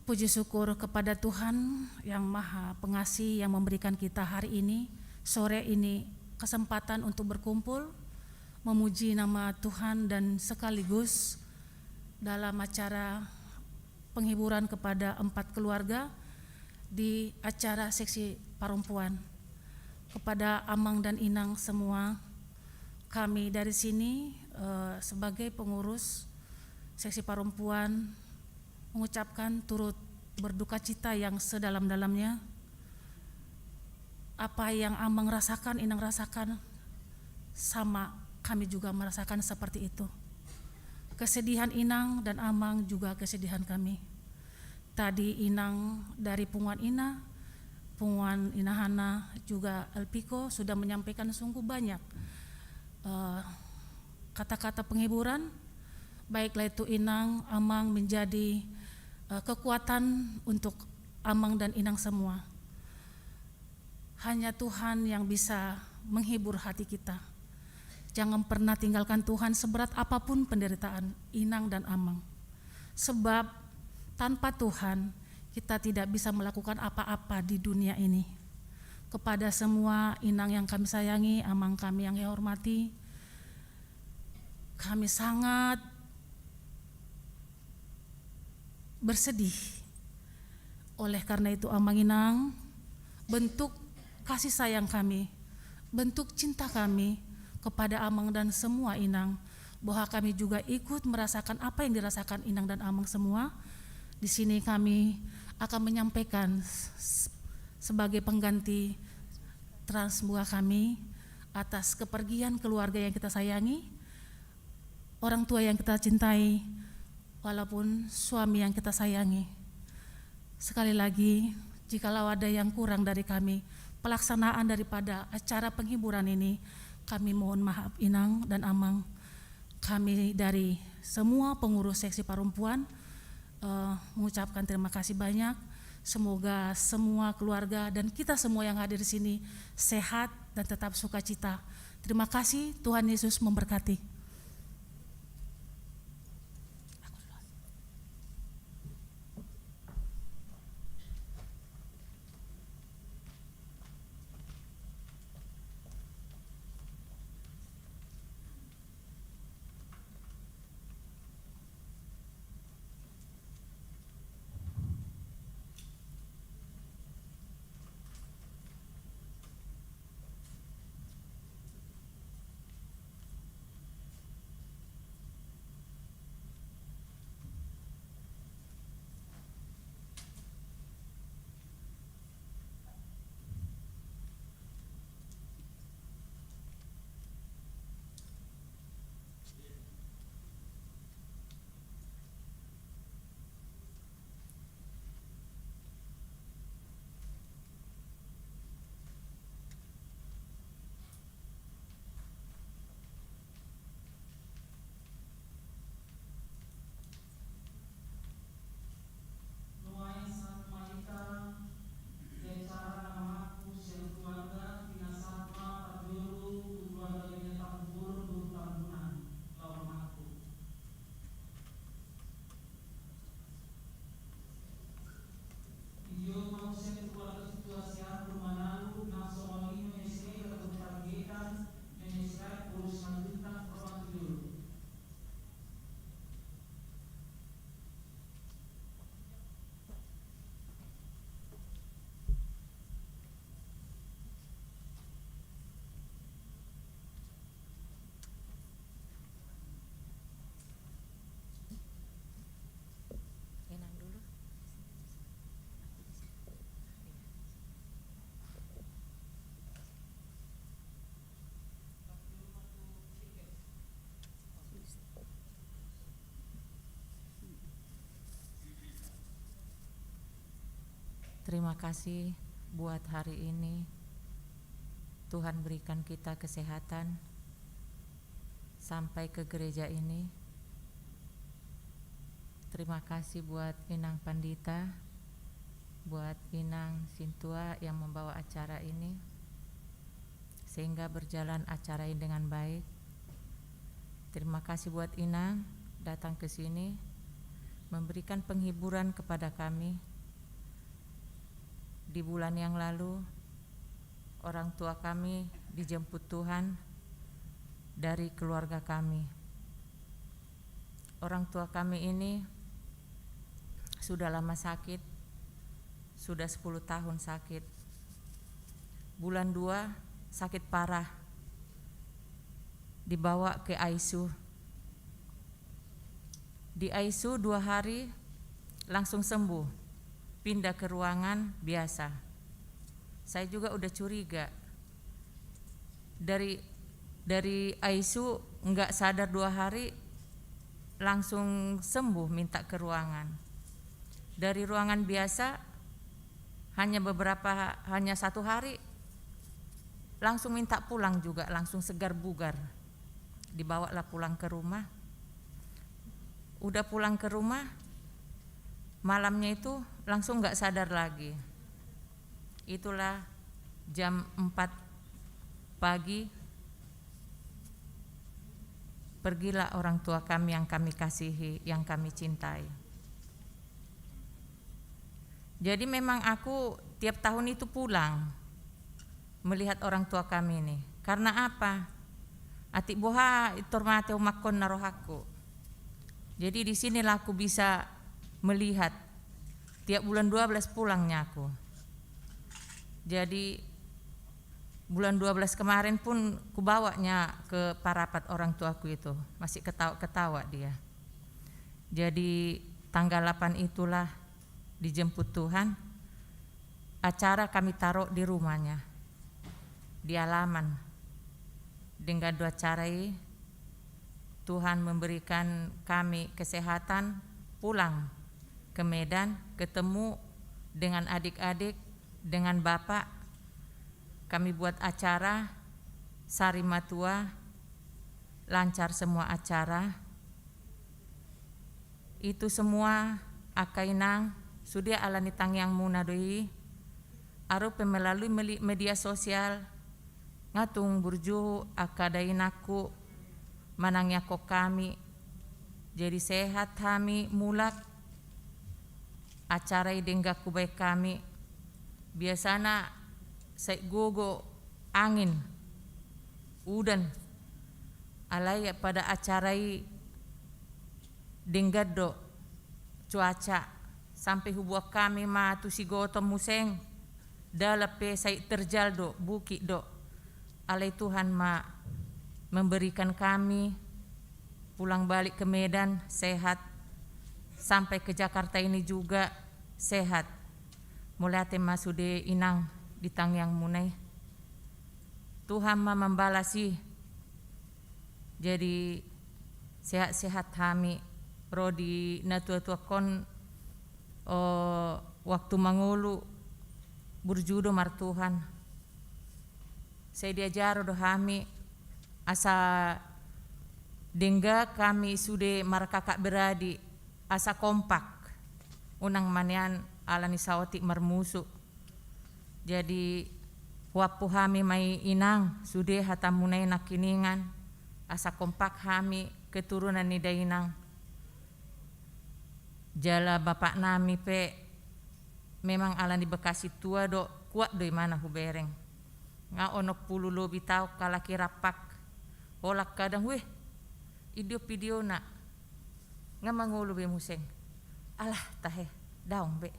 Puji syukur kepada Tuhan yang Maha Pengasih yang memberikan kita hari ini, sore ini, kesempatan untuk berkumpul, memuji nama Tuhan, dan sekaligus dalam acara penghiburan kepada empat keluarga di acara seksi parompuan. Kepada Amang dan Inang semua, kami dari sini, eh, sebagai pengurus seksi parompuan, mengucapkan turut berduka cita yang sedalam-dalamnya. Apa yang Amang rasakan, Inang rasakan, sama kami juga merasakan seperti itu. Kesedihan Inang dan Amang juga kesedihan kami. Tadi Inang dari punguan Ina, punguan Ina Hana, juga Elpiko sudah menyampaikan sungguh banyak, eh, kata-kata penghiburan. Baiklah itu Inang, Amang menjadi, eh, kekuatan untuk Amang dan Inang semua. Hanya Tuhan yang bisa menghibur hati kita. Jangan pernah tinggalkan Tuhan seberat apapun penderitaan Inang dan Amang. Sebab tanpa Tuhan, kita tidak bisa melakukan apa-apa di dunia ini. Kepada semua Inang yang kami sayangi, Amang kami yang kami hormati, kami sangat bersedih. Oleh karena itu, Amang Inang, bentuk kasih sayang kami, bentuk cinta kami kepada Amang dan semua Inang, bahwa kami juga ikut merasakan apa yang dirasakan Inang dan Amang semua. Di sini kami akan menyampaikan s-, sebagai pengganti transbua kami atas kepergian keluarga yang kita sayangi, orang tua yang kita cintai, walaupun suami yang kita sayangi. Sekali lagi, jikalau ada yang kurang dari kami, pelaksanaan daripada acara penghiburan ini, kami mohon maaf, Inang dan Amang. Kami dari semua pengurus seksi parompuan, eh, mengucapkan terima kasih banyak. Semoga semua keluarga dan kita semua yang hadir di sini sehat dan tetap sukacita. Terima kasih, Tuhan Yesus memberkati. Terima kasih buat hari ini. Tuhan berikan kita kesehatan sampai ke gereja ini. Terima kasih buat Inang Pandita, buat Inang Sintua yang membawa acara ini, sehingga berjalan acara ini dengan baik. Terima kasih buat Inang datang ke sini, memberikan penghiburan kepada kami. Di bulan yang lalu, orang tua kami dijemput Tuhan dari keluarga kami. Orang tua kami ini sudah lama sakit, sudah sepuluh tahun sakit. Bulan dua, sakit parah, dibawa ke I C U. Di I C U dua hari, langsung sembuh, pindah ke ruangan biasa. Saya juga udah curiga, dari, dari I C U nggak sadar dua hari, langsung sembuh, minta ke ruangan. Dari ruangan biasa, hanya beberapa, hanya satu hari, langsung minta pulang juga, langsung segar bugar. Dibawalah pulang ke rumah. Udah pulang ke rumah, malamnya itu langsung nggak sadar lagi. Itulah jam empat pagi, pergilah orang tua kami yang kami kasihi, yang kami cintai. Jadi memang aku tiap tahun itu pulang melihat orang tua kami ini. Karena apa? Atik boha i tor mate omakon na rohangku. Jadi di sinilah aku bisa melihat. Tiap bulan dua belas pulangnya aku. Jadi bulan dua belas kemarin pun kubawa nya ke Parapat orang tuaku itu. Masih ketawa-ketawa dia. Jadi tanggal delapan itulah dijemput Tuhan. Acara kami taruh di rumahnya, di halaman. Denggan do acara i, Tuhan memberikan kami kesehatan, pulang ke Medan, ketemu dengan adik-adik, dengan bapak. Kami buat acara, sari matua, lancar semua acara. Itu semua, angka inang, sude ala ni tangiangmuna do i. Arupe melalui meli-, media sosial, nga tung burju angka dainangku manangiangkon hami. Jadi sehat hami mulak. Acara i denggan hubaen hami. Biasana sai gogo angin, udan. Alai pada acara i denggan do cuaca, sampe huboan hami ma tu Sigoton muse, dalan pe sai terjal do, bukit do. Alai Tuhan ma memberikan kami pulang balik ke Medan sehat, sampai ke Jakarta ini juga sehat. Mauliate ma sude inang di tangiangmuna i. Tuhan ma mambalas i. Jadi sehat-sehat hami, ro di natua-tuakkon, o, waktu mangolu burju do martuhan. Sai diajaro do hami asa denggan hami sude markakak beradik, asa kompak. Unang ma nian ala ni saotik marmusu. Jadi huampu hami ma i inang, sude hatamuna i nangkiningan, asa kompak hami keturunan ni dainang. Jala bapaknami pe memang ala ni bekas sintua do, kuat do imana hubereng. Nga onom pulu lobi taon halak i rampak. Holan kadang, weh, idiop videona. Nga mangolu be muse. Alah, tahe, daong be.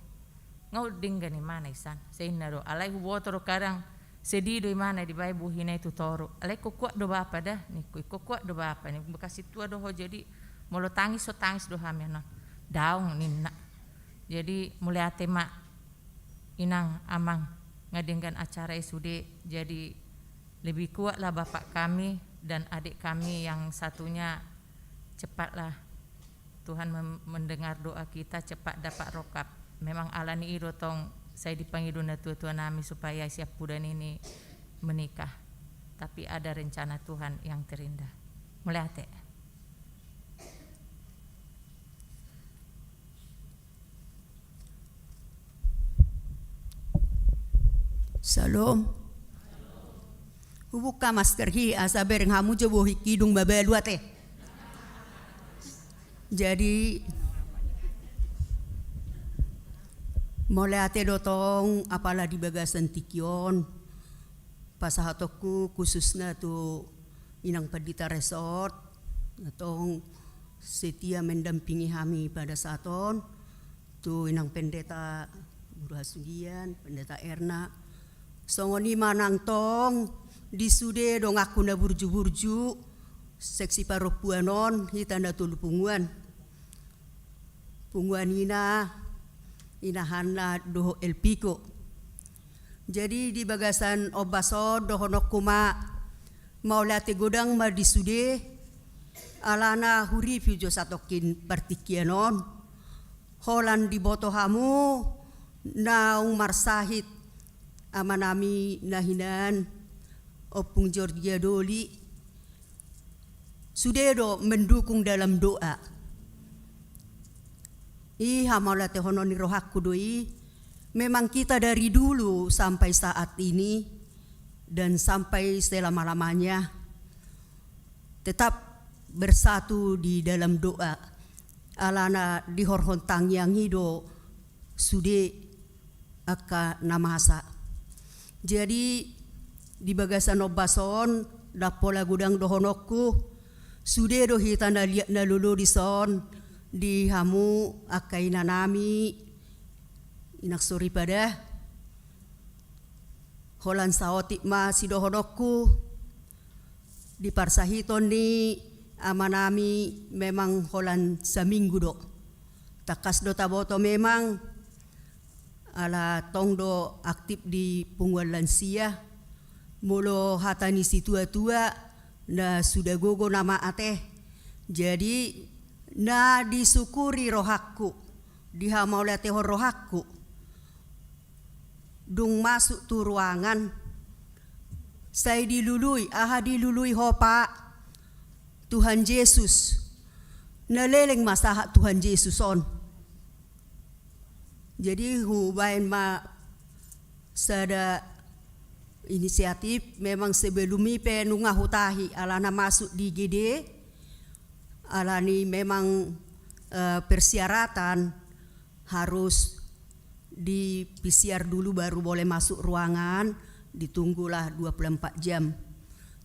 Nga denggan imana i san. Sai inna do. Alai huboto do kadang sedih do imana dibaen bohina i tu toru. Alai ingkon kuat do bapa da, ningku, ingkon kuat do bapa, ningku, bekas sintua do ho, jadi molo tangis ho tangis do hami annon. Daong ninna. Jadi mauliate ma inang, amang, nga denggan acara i sude, jadi lebih kuatlah bapak kami dan adik kami yang satunya, cepatlah Tuhan mem-, mendengar doa kita, cepat dapat rokap. Memang ala ni i do tong Sai dipangido natua-tua nami supaya siampudan ini menikah. Tapi ada rencana Tuhan yang terindah. Mauliate. Syalom. Hubuka masker hi, asa bereng hamu jo bohingki dung mabalu ate. Jadi, mauliate do tong, apala di bagasan tingki on, pasahatonku khususna tu inang pandita resort, na tong setia mendampingi hami pada saat on, tu inang pendeta Guru Hasugian, Pendeta Erna. Songon i ma nang tong, di sude donganku na burju-burju, seksi parompuan on, hita na tolu punguan. Punguan ina, ina Hanna dohot Elpiko. Jadi di bagasan ombas on dohononku ma, mauliate godang ma di sude, alana hureview jo satongkin partingkian on. Holan diboto hamu naung marsahit amanami na hinan Ompung Georgia Doli, sude do mendukung dalam doa. I hamauliatehonon ni rohangku do i. Memang kita dari dulu sampai saat ini dan sampai selama-lamanya tetap bersatu di dalam doa. Alana dihorhon tangiang i do sude angka na masa. Jadi di bagasan ombas on, ndang pola godang dohononku, sude do hita na liat na lolo dison, di hamu angka inanami, inang soripada. Holan saotik ma sidohononku, di parsahiton ni amanami memang holan saminggu do. Tangkas do taboto memang, ala tong do aktif di punguan lansia, molo hata ni situa-tua, na suda gogo nama ate. Jadi, na disukuri rohangku, dihamauliatehon rohangku. Dung masuk tu ruangan, sai dilului, aha dilului ho, Pak? Tuhan Jesus. Na leleng ma sahat Tuhan Jesus on. Jadi hubaen ma sada inisiatif, memang sebelum i pe nunga hutahi, alana masuk di I G D, alani memang, eh, persyaratan harus di P C R dulu baru boleh masuk ruangan, ditunggulah dua puluh empat jam.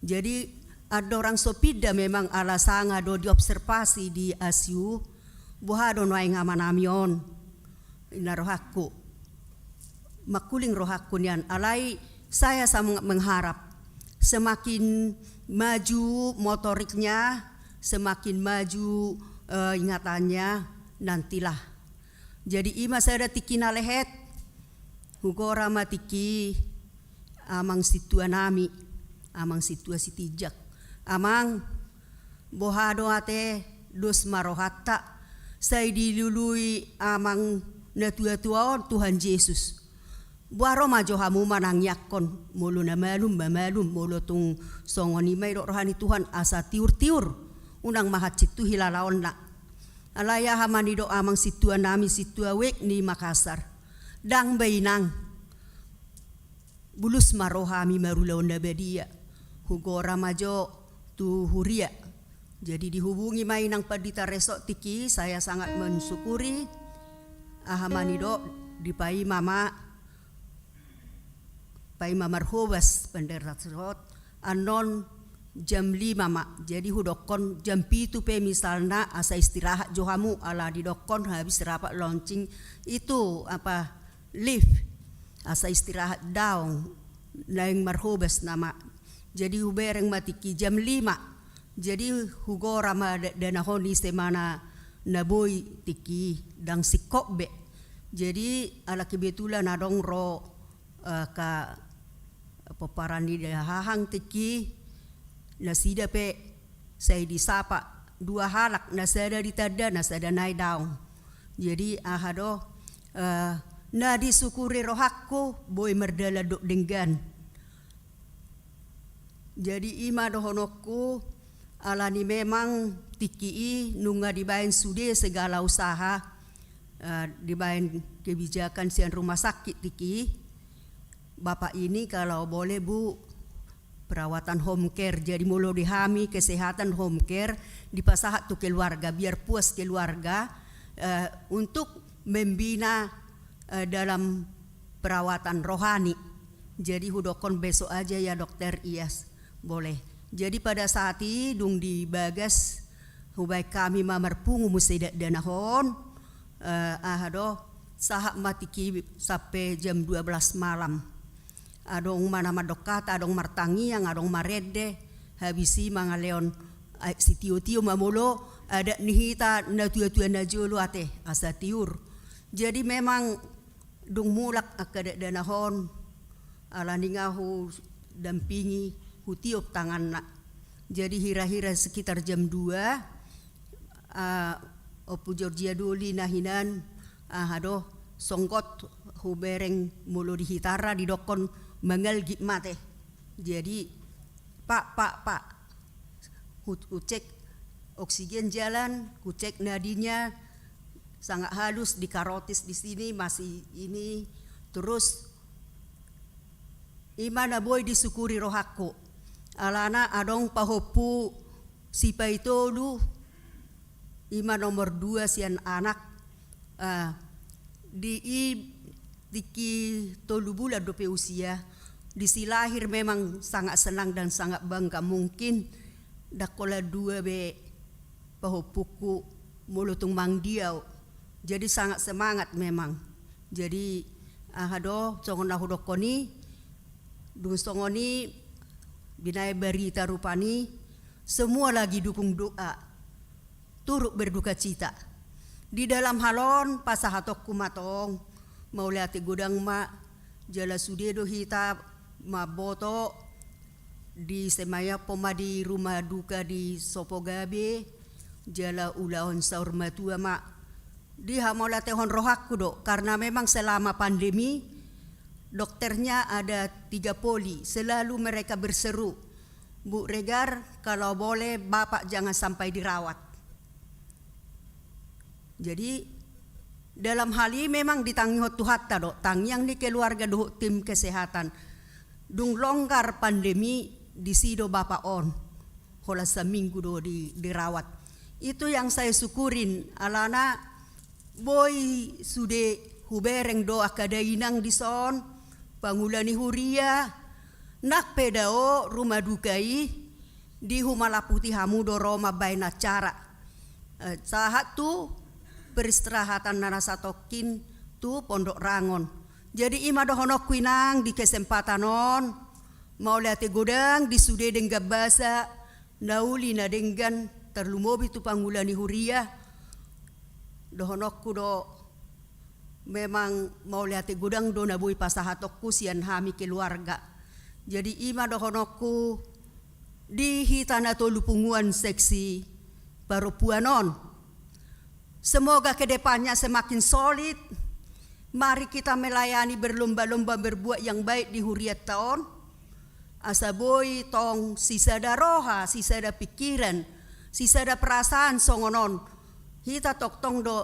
Jadi andorang so pinda memang ala sanga do diobservasi di I C U, boha do nuaeng amanami on. Ina rohangku. Mangkuling rohangku nian, alai saya sangat mengharap semakin maju motoriknya, semakin maju, eh, ingatannya, nantilah. Jadi i ma sada tingki na lehet, hugora ma tingki amang sintua nami, amang sintua Sitinjak. Amang, boha do ate, dos ma rohanta, sai dilului amang na tua-tua on Tuhan Jesus. Boha, ro ma jo hamu manangiangkon, molo na malum ma malum, molo tung songon i ma didok roha ni Tuhan asa tiur-tiur, unang ma hansit tu hilalaonna. Alai aha ma nidok amang sintua nami, sintua wijk ni Makassar. Ndang ba inang. Bulus ma rohami marulaon na badia. Hugora ma jo tu huria. Jadi dihubungi ma inang pandita resort tingki, saya sangat mensyukuri. Aha ma nidok, dipaima ma, paima marhobas pandita resort, annon jam lima ma. Jadi hudokkon jam pitu pe misalna asa istirahat jo hamu, ala didokkon habis rapat launching itu apa, lift, asa istirahat daong, naeng marhobas nama. Jadi hubereng ma tingki jam lima. Jadi hugora ma da-, danahon ise ma na, na boi tingki, ndang singkop be. Jadi ala kebetulan adong ro, eh, ka pomparan ni dahahang tingki, nasida pe sai disapa, dua halak, na sada di tanda, na sada nai daong. Jadi aha do, eh, Na disukuri rohangku boi mardalan dohot denggan. Jadi i ma dohononku, alani memang tingki i nunga dibaen sude segala usaha, eh, dibaen kebijakan sian rumah sakit tingki i. Bapak ini kalau boleh, Bu, perawatan home care. Jadi molo di hami kesehatan home care dipasahat tu keluarga, biar puas keluarga, eh, untuk membina, eh, dalam perawatan rohani. Jadi hudokkon besok aja ya dokter, iya boleh. Jadi pada saat i dung di bagas hubaen hami ma marpungu muse dakdanak on, eh, aha do, sahat ma tingki sampe jam dua belas malam. Adong ma na mandok hata, adong martangiang, adong marende, habis i mangalehon aek sitiotio ma molo adat ni hita natuatua na jolo ate, asa tiur. Jadi memang dung mulak angka dakdanak on, alani nga hudampingi, hutiop tanganna. Jadi hirahira sekitar jam dua, ah, Ompu Georgia Doli na hinan, aha do, songgot hubereng molo di hitara didokkon mangalgit ma ate. Jadi, Pak, Pak, Pak, hu-, hucek oksigen jalan, hucek nadinya, sangat halus, di karotis di sini masih ini, terus i ma na boi disukuri rohangku. Alana adong pahompu sipaitolu, i ma nomor dua sian anak, ah, di i tingki tolu bulan dope usia, disi lahir memang sangat senang dan sangat bangga, mungkin ndang holan dua be pahompungku molo tung mangdia au. Jadi sangat semangat memang. Jadi aha do, songon na hudokkon i, dung songon i binaen barita rupani, semua lagi dukung doa, turut berdukacita. Di dalam hal on pasahatonku ma tong, mauliate godang ma, jala sude do hita mamboto disemayamhon ma di rumah duka di Sopogabe, jala ulaon saur matua ma. Di hamauliatehon rohangku do, karena memang selama pandemi, dokternya ada tiga poli, selalu mereka berseru, "Bu Regar, kalau boleh Bapak jangan sampai dirawat." Jadi, dalam hal i memang ditangihon Tuhanta do, tangiang ni keluarga dohot tim kesehatan. Dung longgar pandemi, disi do Bapak on. Holan saminggu do di, dirawat. Itu yang saya syukurin, alana boi sude hubereng do angka dainang dison, pangula ni huria, nang pe dao rumah duka i, di Humalaputi hamu do ro mambaen acara. Eh, sahat tu peristirahatan na, na satongkin tu Pondok Rangon. Jadi i ma dohononku inang di kesempatan on, mauliate godang di sude denggan basa, na uli na denggan, tarlumobi tu pangula ni huria, dohononku do, memang mauliate godang do na boi pasahatonku sian hami keluarga. Jadi i ma dohononku di hita na tolu punguan seksi parompuan on. Semoga ke depannya semakin solid. Mari kita melayani, berlomba-lomba berbuat yang baik di hurianta on. Asa boi tong sisada roha, sisada pikiran, sisada perasaan songon on. Hita tongtong do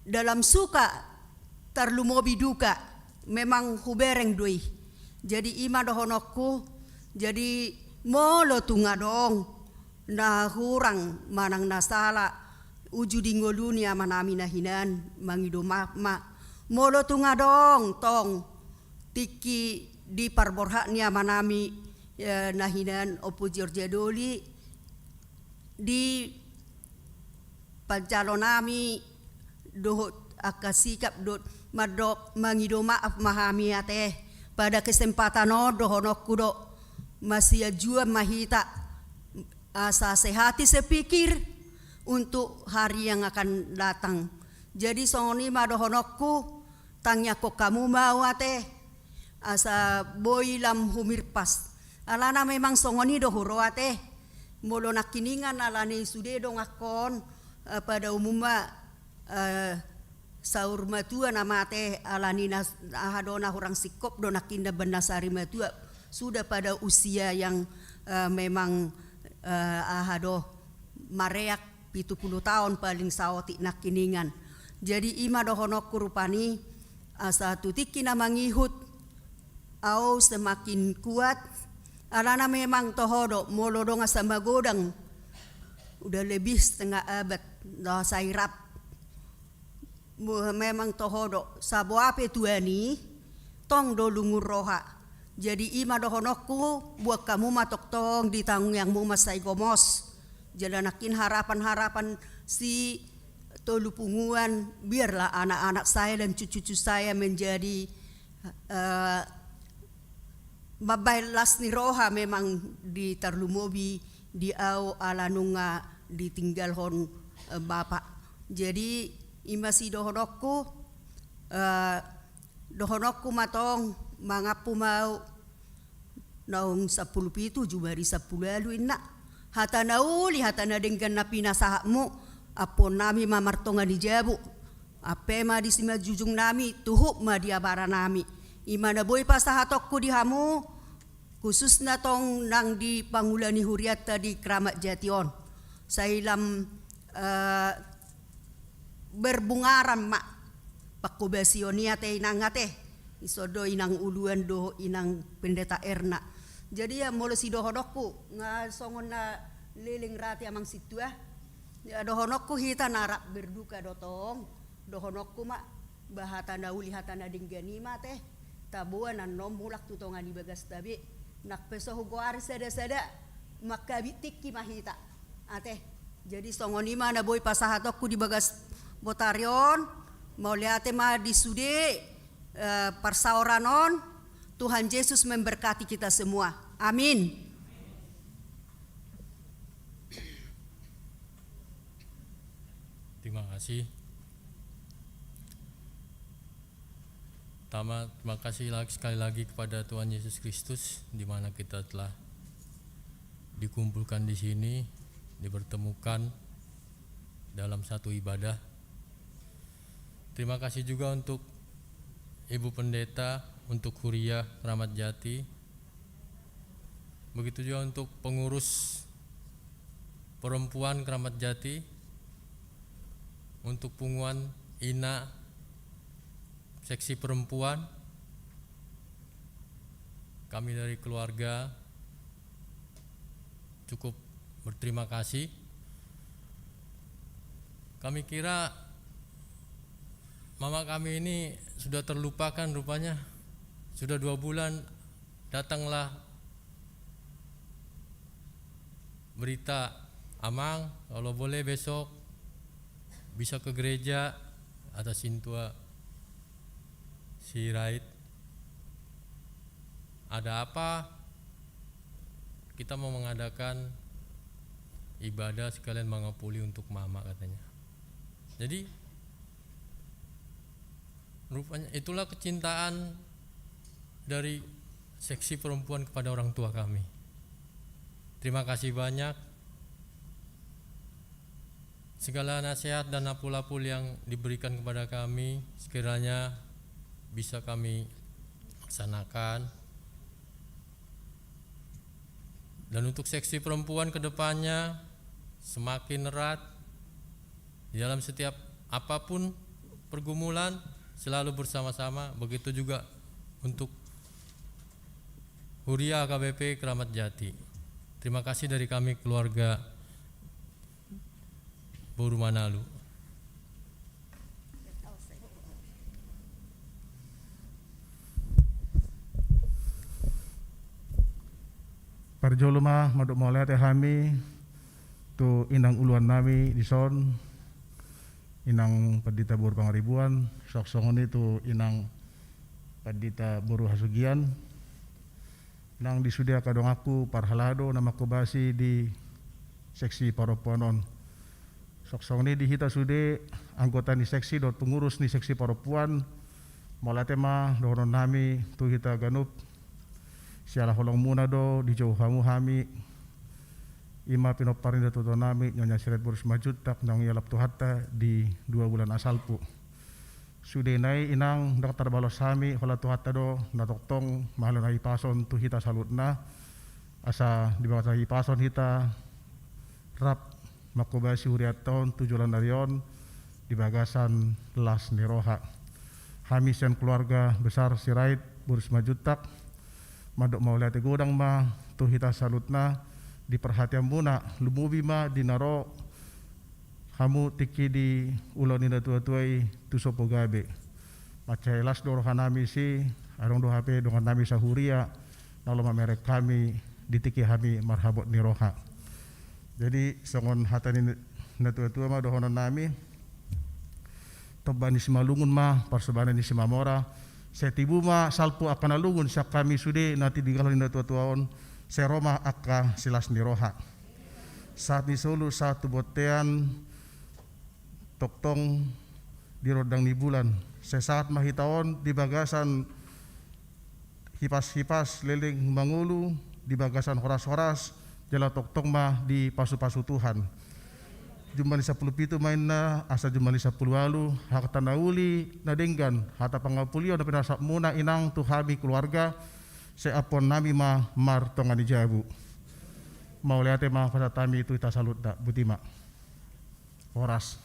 dalam suka, tarlumobi duka, memang hubereng do i. Jadi i ma dohononku, jadi molo tung adong na hurang manang na sala uju di ngolu ni amanami na hinan, mangido maaf ma. Molo tung adong tong tingki di parborhat ni amanami, eh, na hinan Ompu Georgia Doli, di pansalonami dohot angka sikap dohot mandok, mangido maaf ma hami ate. Pada kesempatan on dohononku do, masianjuan ma hita, asa sehati sepikir untuk hari yang akan datang. Jadi songon i ma dohononku, tangiangkon hamu ma au ate, asa boi lam humirpas. Alana memang songon i do huro ate. Molo nangkiningan alani sude donganhon, eh, pada umumna, eh, saur matua na mate, alani na, aha do, na hurang singkop do nangkin na bannasari matua, sudah pada usia yang, eh, memang, eh, aha do, mareak, pitu pulu taon paling saotik nangkiningan. Jadi i ma dohononku rupani, asa tu tingki na mangihut, au semakin kuat, alana memang toho do, molo dongan samagodang, udah lebih setengah abad, dah sai rap. Mo-, memang toho do, sabo ape tuani, tong do lungun roha. Jadi i ma dohononku, buat hamu ma tongtong di tangiangmu mansai gomos. Jala nangkin harapan-harapan si tolu punguan, biarlah anak-anak saya dan cucu-cucu saya menjadi, eh, mambahen las ni roha memang di tarlumobi di au ala nunga ditinggalhon, eh, bapa. Jadi i ma sidohononku, eh, dohononku ma tong, mangampu ma au, naung sampulu pitu jumadi sampulu ualu inna. Hata na uli, hata na denggan na pinasahatmu, ampuonnami ma martonga ni jabu. Ampe ma di simanjujungnami, tuhuk ma di abaranami. I ma na boi pasahatonku di hamu, khususna tong nang di pangula ni hurianta di Kramat Jati on. Sai lam, eh, berbungaran ma pangkobasion i ate inang ate. Dison do inang uluan dohot inang pendeta Erna. Jadi ia molo sidohononku, nga songon na leleng rati amang sintua. Ia dohononku hita na rap berduka do tong. Dohononku ma, ba hata na uli hata na denggan i ma ate, taboan annon mulak tu tonga ni bagasta be. Nang pe so hugoari sada-sada, mangkabit tingki ma hita. Ate. Jadi songon i ma na boi pasahatonku di bagas botari on, mauliate ma di sude, eh, parsaoran on, Tuhan Yesus memberkati kita semua. Amin. Terima kasih. Pertama, terima kasih lagi, sekali lagi kepada Tuhan Yesus Kristus, di mana kita telah dikumpulkan di sini, dipertemukan dalam satu ibadah. Terima kasih juga untuk Ibu Pendeta, untuk Huria Kramat Jati, begitu juga untuk pengurus perempuan Kramat Jati, untuk punguan ina seksi perempuan, kami dari keluarga cukup berterima kasih. Kami kira mama kami ini sudah terlupakan rupanya. Sudah dua bulan datanglah berita, "Amang, kalau boleh besok bisa ke gereja," kata sintua Sirait. "Ada apa?" "Kita mau mengadakan ibadah sekalian mangapuli untuk mama," katanya. Jadi, rupanya itulah kecintaan dari seksi perempuan kepada orang tua kami. Terima kasih banyak. Segala nasihat dan apul-apul yang diberikan kepada kami, sekiranya bisa kami laksanakan. Dan untuk seksi perempuan ke depannya, semakin erat di dalam setiap apapun pergumulan, selalu bersama-sama. Begitu juga untuk Huria H K B P Kramat Jati. Terima kasih dari kami, keluarga Boru Manalu. Parjolo ma mandok mauliate hami tu inang uluan nami dison, Inang Pandita Boru Pangaribuan, songon i tu Inang Pandita Boru Hasugian, nang di sude angka donganku parhalado na mangkobasi di seksi parompuan on. Songon i di hita sude anggota ni seksi dohot pengurus ni seksi parompuan, mauliate ma dohonon nami tu hita ganup, siala holongmuna do dijou hamu hami. I ma pinompar ni natuatua nami Nyonya Sirait Boru Simanjuntak naung ialap Tuhanta di dua bulan asalpu. Sudena i inang, ndang tarbalos hami, holan Tuhanta do na tongtong mangalehon hahipason tu hita saluhutna, asa di bagasan hahipason hita rap manghobasi hurianta on tu joloan ni ari on di bagasan las ni roha. Hami sian keluarga besar Sirait, boru Simanjuntak, mandok mauliate godang ma tu hita saluhutna di perhatianmuna, lumobi ma di na ro hamu tingki di ulaon ni natuatua i tu somba gabe. Mansai las do rohanami disi, adong do hape dongannami sahuria na laho mamereng hami di tingki hami marhabot ni roha. Jadi songon hata ni natuatua ma dohononnami: Tomba ni Simalungun ma parsobanan ni Simamora. Sai tibu ma salpu angka na lungun sian hami sude na tininggalhon ni natuatua on, sai ro ma angka silas ni roha. Sahat ni solu sahat tu bontean, tongtong di rondang ni bulan. Sai sahat ma hita on di bagasan hipashipas leleng mangolu, di bagasan horashoras, jala tongtong ma dipasupasu Tuhan. Jumadi sampulu pitu ma inna, asa jumadi sampulu ualu, hata na uli na denggan, hata pangampuon na pinasahatmuna inang tu hami keluarga, sai ampuonnami ma martonga ni jabu. Mauliate ma hupasahat hami tu hita saluhutna. Boti ma. Horas.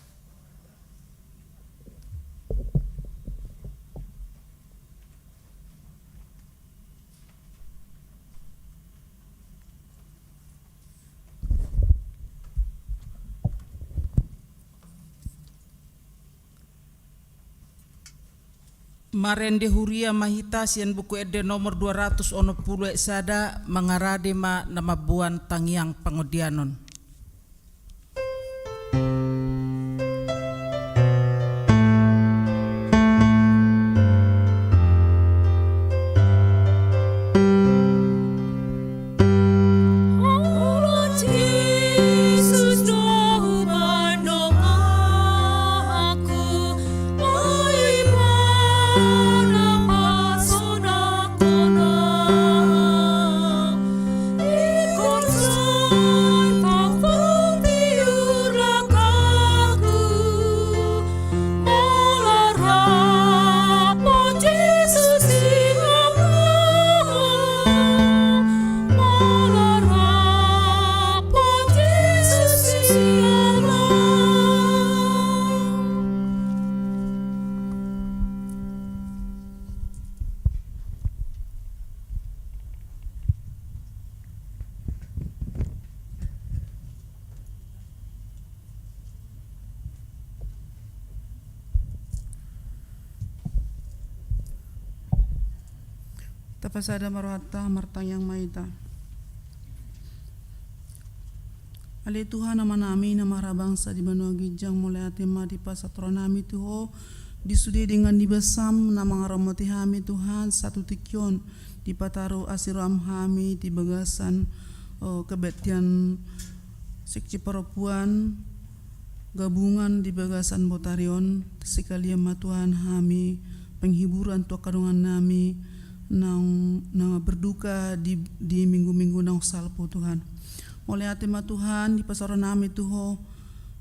Marende huria ma hita sian Buku Ende nomor dua ratus onom pulu ayat sada, mangarade ma na mamboan tangiang pangondianon. Tapasada ma rohanta, martangiang ma hita. Ale Tuhan Amanami na marhabangsa di banua ginjang, mauliate ma dipasahat rohanami tu Ho di sude denggan ni basaM na mangaramoti hami Tuhan sahat tu tingki on, dipataru asi rohaM hami di bagasan, eh, kebaktian seksi parompuan gabungan di bagasan botari on. Sekalian ma Tuhan hami penghiburan tu angka dongannami naung, naung berduka di, di minggu-minggu naung salpu Tuhan. Mauliate ma Tuhan dipasahat rohanami tu Ho.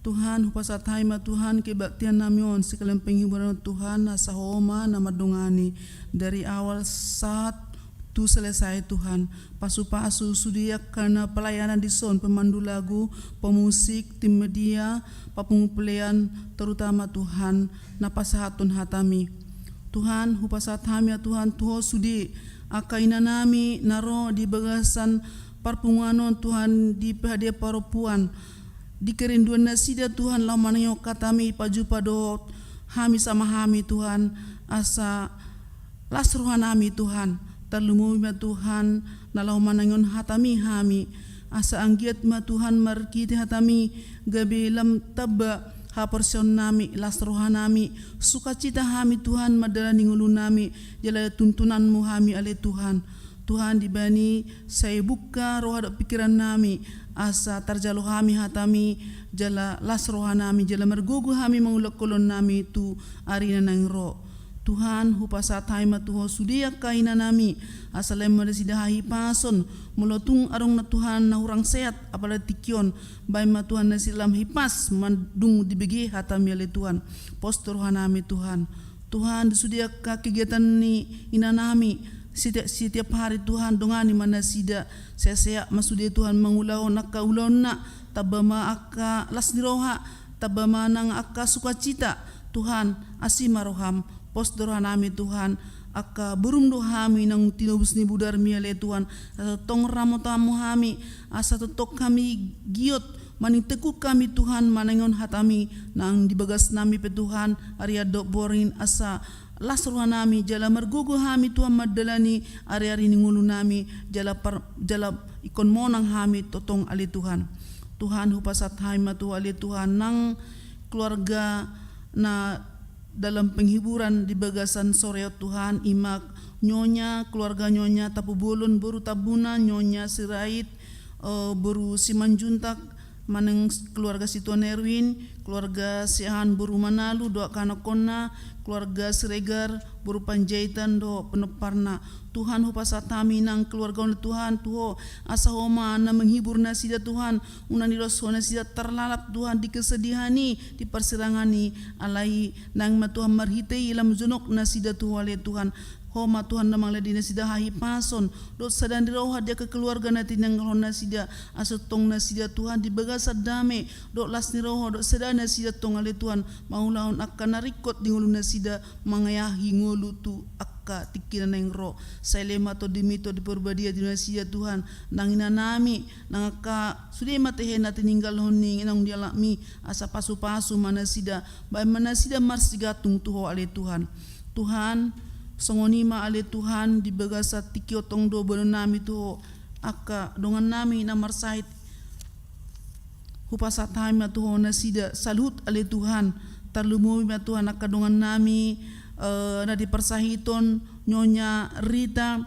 Tuhan, hupasahat hami ma Tuhan kebaktiannami on sekalian penghiburan on Tuhan, asa Ho ma na mandongani dari awal sahat tu selesai Tuhan. Pasupasu sude angka na pelayanan dison, pemandu lagu, pemusik, tim media, papungu pelean, terutama Tuhan na pasahathon hatami. Tuhan, hupasahat hami ma Tuhan tu Ho sude angka inanami na ro di bagasan parpunguan on Tuhan di P H D parompuan. Di kerinduan nasida Tuhan laho manangihon hatami pajumpang dohot hami sama hami Tuhan, asa las rohanami Tuhan. Tarlumobi ma Tuhan na laho manangihon hatami hami, asa anggiat ma Tuhan marhite hatami gabe lam tamba haporseaonnami, las rohanami, sukacita hami Tuhan mandalani ngolunami, jala tuntunanMu hami ale Tuhan. Tuhan, dibahen i sai bungka roha dohot pingkirannami, asa tarjalo hami hatami, jala las rohanami, jala margogo hami mangulahon holonnami tu ari na naeng ro. Tuhan, hupasahat hami ma tu Ho sude angka inanami, asa lehon ma nasida hahipason, molo tung adong na Tuhan na hurang sehat, apala di tingki on, bahen ma Tuhan nasida lam hipas, mandung dibege hatami ale Tuhan. Pos tu rohanami Tuhan. Tuhan, di sude angka kegiatan ni inanami, setiap, setiap hari Tuhan, dongani ma nasida, sehat-sehat ma sude Tuhan mangulahon angka ulaonna, tamba ma angka las ni roha, tamba ma nang angka sukacita. Tuhan, asi ma roham, pos do rohanami Tuhan, angka borum do hami naung tinobus ni bodarmi ale Tuhan, asa tongtong ramoti hamu hami, asa tongtong hami giot, maningtekun hami Tuhan, manangihon hatami, nang di bagasnami pe Tuhan, ari dohot borngin asa las rohanami, jala margogo hami Tuhan mandalani ari-ari ni ngolunami, jala par-, jala ingkon monang hami tongtong ale Tuhan. Tuhan, hupasahat hami ma tu ale Tuhan, nang keluarga na dalam penghiburan di bagasan sore on Tuhan, i ma nyonya, keluarga nyonya Tapubolon, boru Tambunan, nyonya Sirait, eh, boru Simanjuntak, manang keluarga Situan Erwin, keluarga Siahaan boru Manalu, dohot angka anakkonna, keluarga Siregar, boru Panjaitan, dohot pinomparna. Tuhan, hupasahat hami nang keluarga on Tuhan, tu Ho, asa Ho ma na menghibur nasida Tuhan, unang dilehon Ho nasida tarlalap Tuhan di kesedihan i, di parsirangan i, alai naeng ma Tuhan marhite i lam jonok nasida tu Ho ale Tuhan. Ho ma Tuhan na mangalehon di nasida hahipason, dohot sada ni roha di angka keluarga na tinanggalhon nasida, asa tongtong nasida Tuhan di bagasan dame, dohot las ni roha, dohot sada nasida tongtong ale Tuhan, mangulahon angka na ringkot di ngolu nasida, mangayahi ngolu tu angka tingki na naeng ro. Sai lehon ma Tondim i, Tondi Porbadia tu nasida Tuhan, nang inanami, nang angka sude ma tehe na tininggalhon ni naung dialapmi, asa pasu-pasu ma nasida, baen ma nasida marsigantung tu Ho ale Tuhan. Tuhan, songon i ma ale Tuhan, di bagasan tingki on tong do boanonnami tu Ho, angka dongannami na marsahit, hupasahat hami ma tu Ho nasida saluhut ale Tuhan, tarlumobi ma Tuhan angka dongannami, eh, na di parsahiton, nyonya Rita,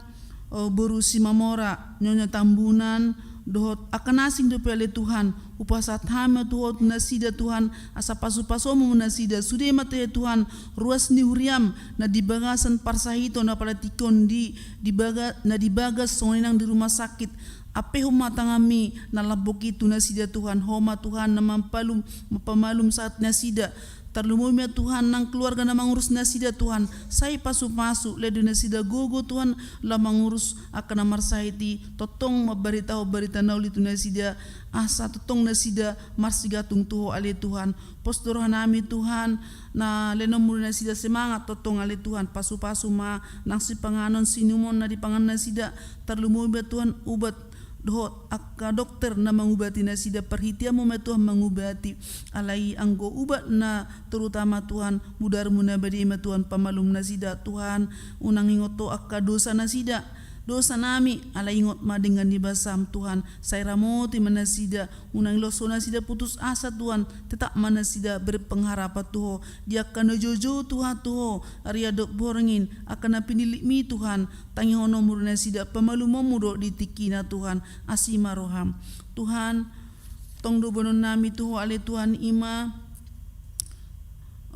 eh, boru Simamora, nyonya Tambunan, dohot angka na asing dope ale Tuhan, hupasahat hami ma tu Ho tu nasida Tuhan, asa pasu-pasuonmu ma nasida, sude ma tehe Tuhan, ruas ni huriam, na di bagasan parsahiton, apala tingki on di, di baga-, na di bagas, songon i nang di rumah sakit, ampehon ma tanganmi na lambok i tu nasida Tuhan, Ho ma Tuhan na mampalum, mampamalum sahat nasida, tarlumobi ma Tuhan nang keluarga na mangurus nasida Tuhan, sai pasu-pasu, lehon di nasida gogo Tuhan, laho mangurus angka na marsahit i, tongtong mambaritahon barita na uli tu nasida, asa tongtong nasida marsigantung tu Ho ale Tuhan. Pos do rohanami Tuhan, na lehonon muse nasida semangat tongtong ale Tuhan, pasu-pasu ma nang sipanganon siinumon na dipangan nasida, tarlumobi ma Tuhan ubat, dohot angka dokter na mangubati nasida, parhiteanmu ma Tuhan mangubati, alai anggo ubat na terutama Tuhan, mudarmu na badia i ma Tuhan pamalum nasida Tuhan, unang ingot Ho angka dosa nasida, dosanami, alai ingot ma denggan ni basam Tuhan, sai ramoti ma nasida, unang lehon Ho nasida putus asa Tuhan, tetap ma nasida berpengharapan tu Ho, di angka na joujou Tuhan tu Ho, ari dohot borngin, angka na pinillitmi Tuhan, tangihononmu do nasida, pamalumonmu do di tingkina Tuhan, asi ma roham. Tuhan, tong do boanonnami tu Ho ale Tuhan i ma,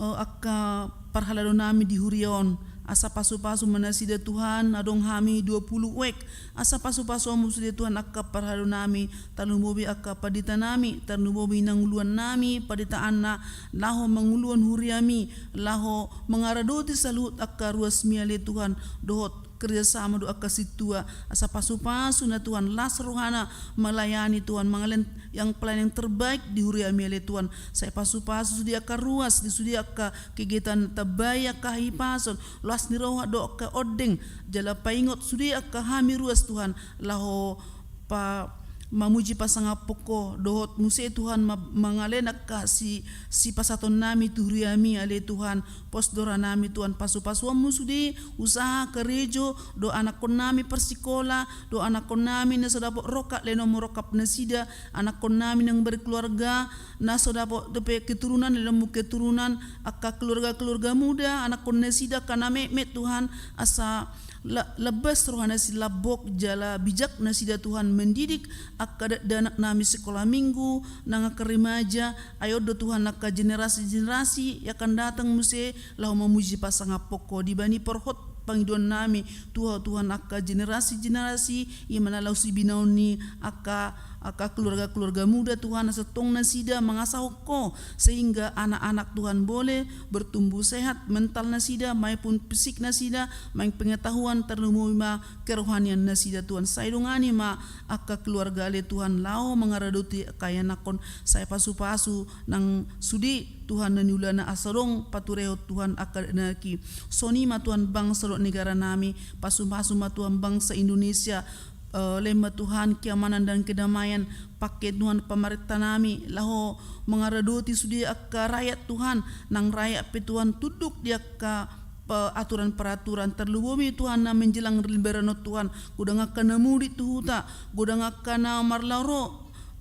eh, angka parhaladonami di huria on, asa pasu-pasu ma nasida Tuhan, adong hami dua pulu uek, asa pasu-pasuonmu sude Tuhan angka parhaladonami, tarlumobi angka panditanami, tarlumobi na nguluannami, panditaanna, laho manguluhon huriami, laho mangaradoti saluhut angka ruasmi ale Tuhan, dohot kerjasama dohot angka sintua, asa pasu-pasu na Tuhan, las rohana melayani Tuhan, mangalehon yang pelayanan yang terbaik di huriami ale Tuhan, sai pasu-pasu sude angka ruas, di sude angka kegiatan, tambai angka hahipason, las ni roha dohot angka ondeng, jala paingot sude angka hami ruas Tuhan, laho pa-, mamuji pasangaphon Ho, dohot muse Tuhan ma-, mangalehon angka si-, sipasahatonnami tu huriami ale Tuhan, pos do rohanami Tuhan pasu-pasuonmu sude, usaha karejo, dohot anakkonnami parsikola, dohot anakkonnami na so dapot rongkap lehonon ma rongkap nasida, anakkonnami naung berkeluarga, na so dapot dope keturunan lehonon ma keturunan, angka keluarga-keluarga muda, anakkon nasida angka na metmet Tuhan, asa la-, lambas roha nasida lambok jala bijak nasida Tuhan mendidik angka dakdanaknami sikola minggu, nang angka remaja, ai on do Tuhan angka generasi-generasi yang akan datang muse laho mamuji pasangaphon Ho, di bani porhot pangidoannami tu Ho Tuhan angka generasi-generasi i ma na laho sibinaon ni angka angka keluarga-keluarga muda Tuhan, asa tong nasida mangasahon Ho, sehingga anak-anak Tuhan boleh bertumbuh sehat mental nasida, maupun fisik nasida, main pengetahuan, tarlumobi ma kerohanian nasida Tuhan. Sai dongani ma angka keluarga ale Tuhan laho mangaradoti angka ianakhon, sai pasu-pasu nang sude Tuhan na niulana asa dong paturehon Tuhan angka anak i. Songon i ma Tuhan bangsa dohot negara nami, pasu-pasu ma Tuhan bangsa Indonesia, eh, lehon ma Tuhan keamanan dan kedamaian, pangke Tuhan pamarenta nami, laho mangaradoti sude angka rakyat Tuhan, nang rakyat pe Tuhan tunduk di angka pe-, aturan-peraturan, tarlumobi Tuhan na menjelang Lebaran on Tuhan, godang angka na mudik tu huta, godang angka na marlaho ro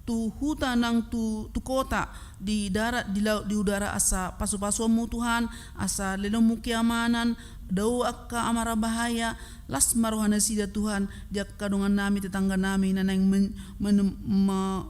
tu huta nang tu, tu kota, di darat, di laut, di udara, asa pasu-pasuonmu Tuhan, asa lehononmu keamanan, dao angka mara bahaya, las ma roha nasida Tuhan, di angka dongan nami, tetangga nami, na naeng men-, men-, me-,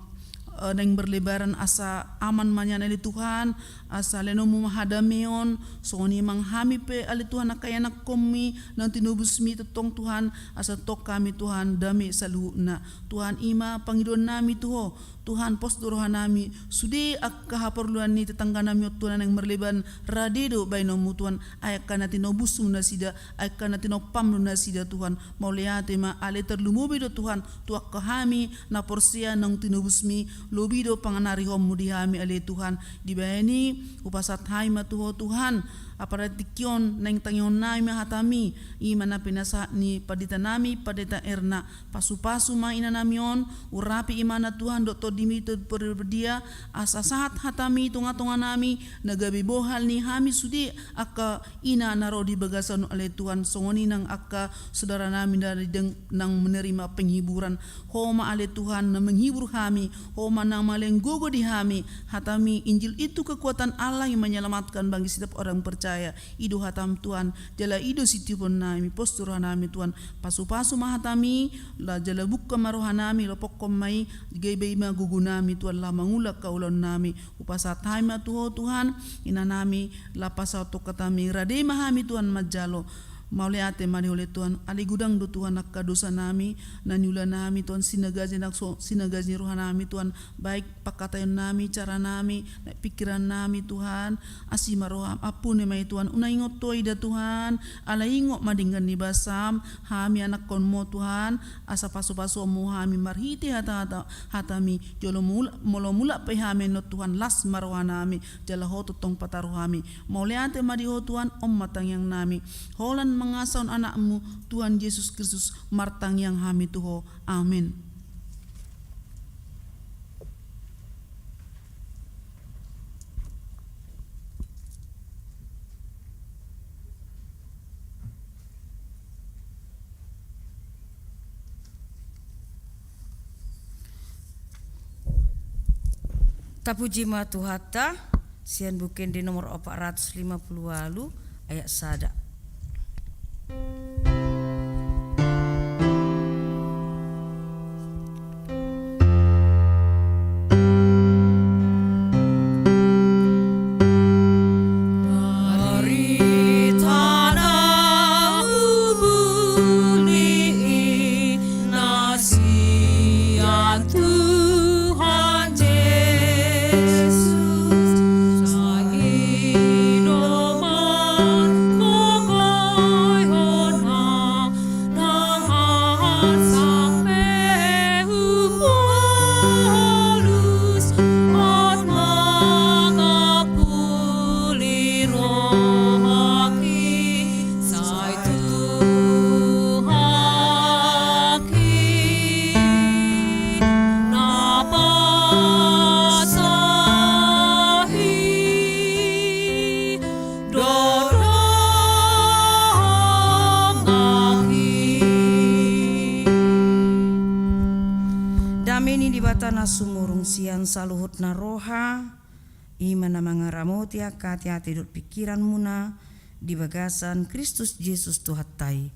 eh, naeng berlebaran asa aman ma nian ale Tuhan, asa lehononmu ma hadameon, songon i ma hami pe ale Tuhan angka ianakhonmi, naung tinobusmi tongtong Tuhan, asa tong hami Tuhan, dame saluhutna. Tuhan i ma pangidoan nami tu Ho, Tuhan pos do roha nami, sude angka haporluan ni tetangga nami on Tuhan na naeng berlebaran, rade do baenonmu Tuhan, ai angka na tinobusmu nasida, ai angka na tinompam do nasida Tuhan, mauliate ma ale tarlumobi do Tuhan, tu angka hami na porsea naung tinobusmi, lobi do panganarihonmu di hami ale Tuhan, dibaen i, hupasahat hami ma tu Ho Tuhan, apala tingki on, naeng tangihon nami ma hatami, i ma na pinasahat ni pandita nami, pandita Erna, pasu-pasu ma ina nami on, urapi imana Tuhan, dohot tondimi Tondi Parbadia, asa sahat hatami tonga-tonga nami, na gabe bohal ni hami sude, angka ina na ro di bagasan ale Tuhan, songon i nang angka saudara nami na deng-, naung menerima penghiburan. Ho ma ale Tuhan na menghibur hami, Ho ma na mangalean gogo di hami, hatami Injil itu kekuatan Allah yang menyelamatkan bagi setiap orang percaya. I do hatam Tuhan, jala i do sitiopon nami, pos do roha nami Tuhan, pasu-pasu ma hatami, la jala buka ma roha nami, lopokhon ma i, gabe i ma gogo nami Tuhan, laho mangula angka ulaon nami, hupasahat hami ma tu Ho Tuhan, ina nami, laho pasahathon hatami, rade ma hami Tuhan manjalo, mauliate ma di Ho ale Tuhan, alai godang do Tuhan angka dosa nami, na niula nami Tuhan, sinagaji na so-, sinagaji ni roha nami Tuhan, baik pangkataion nami, cara nami, na pikiran nami Tuhan, asi ma roham, ampuni ma i Tuhan, unang ingot Ho ida Tuhan, alai ingot ma denggan ni basam, hami anakhonmu Tuhan, asa pasu-pasuonmu hami marhite hata-hata, hatami, jolo mula-, molo mulak pe hami annon Tuhan, las ma roha nami, jala Ho tongtong pataru hami, mauliate ma di Ho Tuhan, on ma tangiang nami, holan mangasahon anakmu, Tuhan Jesus Kristus, martangiang hami tu Ho, amin. Tapuji ma Tuhanta, sian Buku Ende nomor opat ratus lima puluh ualu, ayat sada. Tuhan Jesus, sai dohot manggogoihon nang, nang arsak pe hubolus, on ma mangapuli rohangki. Sai Tuhanki na pasahi do donganki. Dame ni Debata na sumurung sian saluhutna roha, i ma na mangaramoti angka ateate dohot pingkiranmuna di bagasan Kristus Jesus Tuhanta i.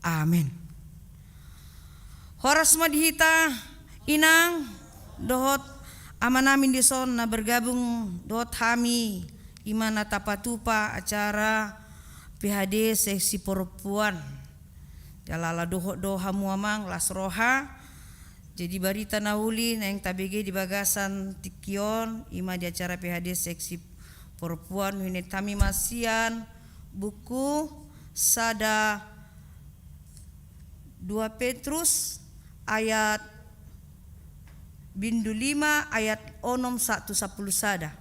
Amen. Horas ma di hita, inang, dohot amanami dison na bergabung dohot hami, i ma na tapatupa acara P H D seksi perempuan. Jala ala dohot do hamu amang, las roha, Jadi barita na uli naeng tabege di bagasan tingki on, ima di acara P H D seksi perempuan, huingot hami ma sian buku sada dua Petrus ayat bindu lima ayat onom sahat tu sampulu sada.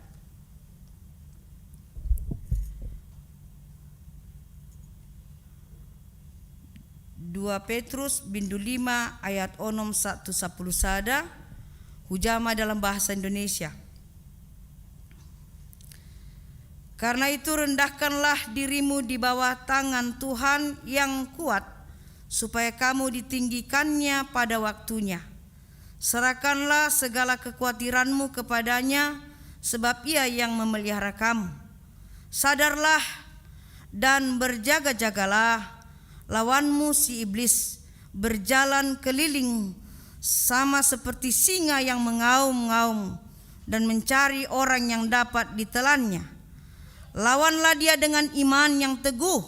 Dua Petrus bindu lima ayat onom sahat tu sampulu sada, hujama dalam bahasa Indonesia. Karena itu rendahkanlah dirimu di bawah tangan Tuhan yang kuat, supaya kamu ditinggikannya pada waktunya. Serahkanlah segala kekhawatiranmu kepada-Nya, sebab Ia yang memelihara kamu. Sadarlah dan berjaga-jagalah, lawanmu si iblis berjalan keliling sama seperti singa yang mengaum-ngaum dan mencari orang yang dapat ditelannya. Lawanlah dia dengan iman yang teguh,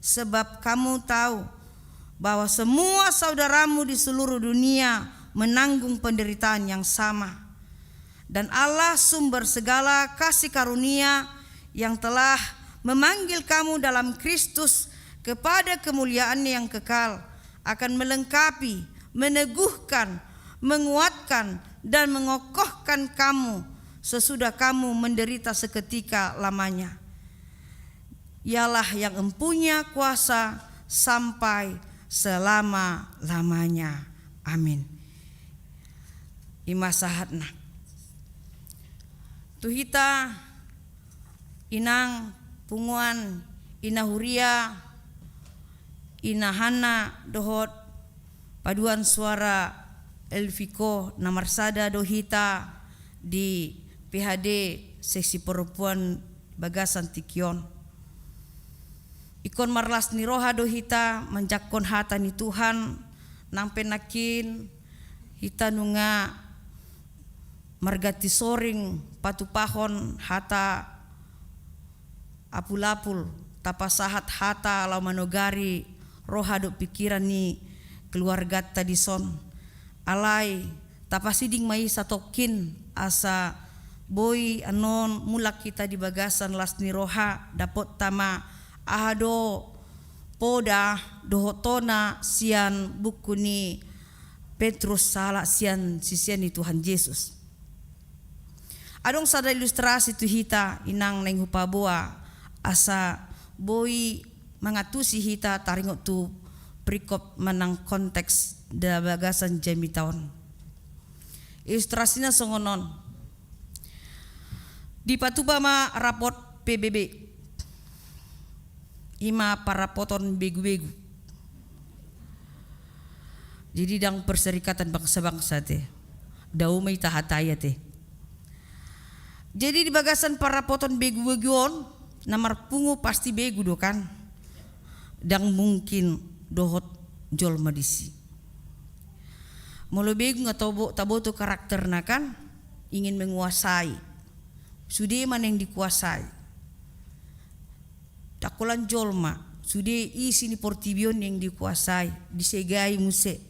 sebab kamu tahu bahwa semua saudaramu di seluruh dunia menanggung penderitaan yang sama. Dan Allah, sumber segala kasih karunia, yang telah memanggil kamu dalam Kristus kepada kemuliaan yang kekal, akan melengkapi, meneguhkan, menguatkan, dan mengokohkan kamu sesudah kamu menderita seketika lamanya. Ialah yang empunya kuasa sampai selama-lamanya. Amin. Ima sahatna. Tu hita, inang, punguan, ina huria, ina Hanna dohot paduan suara Elviko, na marsada do hita di P H D seksi perempuan bagasan tingki on. Ingkon marlas ni roha do hita manjangkon hata ni Tuhan, nang pe nangkin hita nunga marganti soring patupahon hata apul-apul, tapasahat hata laho manogari roha dohot pingkiran ni keluarganta dison. Alai tapasiding ma i satongkin asa boi annon mulak hita di bagasan las ni roha, dapotta ma aha do poda dohot tona sian buku ni Petrus sahalak sian sisean ni Tuhan Jesus. Adong sada ilustrasi tu hita, inang, naeng hupaboa asa boi mangantusi hita taringot tu perikop manang konteks di bagasan jamita on. Ilustrasina songon on. Dipatupa ma rapot P B B. Ima parapoton begu-begu. Jadi ndang Perserikatan Bangsa-Bangsa te. Dao ma i tahatai ate. Jadi di bagasan parapoton begu-begu on, na marpungu pasti begu do kan. Ndang mungkin dohot jolma disi. Molo begu nga tabo-, taboto karakterna kan, ingin menguasai. Sude ma naeng dikuasai. Ndang holan jolma, sude isi ni portibi on naeng dikuasai, disegai muse.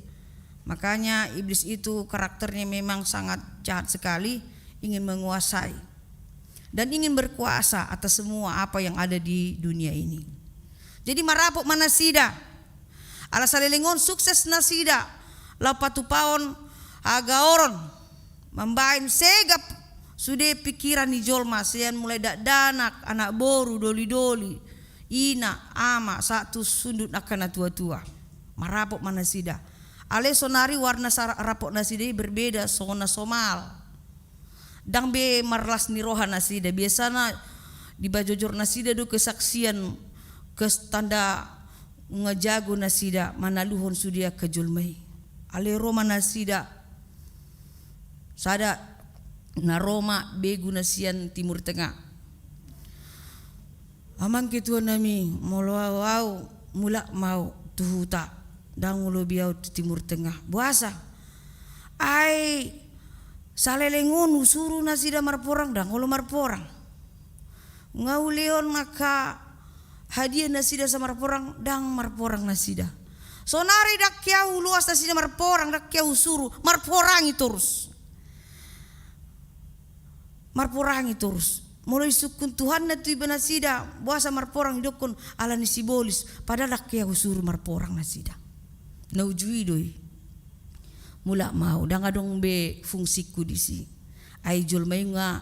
Makanya iblis itu karakternya memang sangat jahat sekali, ingin menguasai dan ingin berkuasa atas semua apa yang ada di dunia ini. Jadi marapot ma nasida. Ala saleleng on sukses nasida laho patupahon hagaoron, mambahen segap sude pingkiran ni jolma, sian mulai dakdanak, anak boru, doli-doli, ina, ama, sahat tu sundut angka na tua-tua. Marapot ma nasida. Alai sonari warna sa-, rapot nasida i berbeda, songon na somal. Ndang be marlas ni roha nasida, biasana dipajojor nasida do kesaksian, kes-, tanda nunga jago nasida manaluhon sude angka jolma i. Alai ro ma nasida, sada na ro ma begu na sian Timur Tengah. Amang ketua nami, molo au, au mulak ma au tu huta, ndang ulobi au tu Timur Tengah. Boasa? Ai saleleng on husuru nasida marporang, ndang olo marporang. Nga hulehon angka hadiah nasida asa marporang, ndang marporang nasida. Sonari ndang hea huloas nasida marporang, ndang hea husuru, marporangi torus. Marporangi torus. Molo isungkun Tuhanna tu iba nasida, boasa marporang, didokkon ala ni sibolis, padahal ndang hea husuru marporang nasida. Na uju i do i. Mulak ma au, ndang adong be fungsingku disi. Ai jolma i nga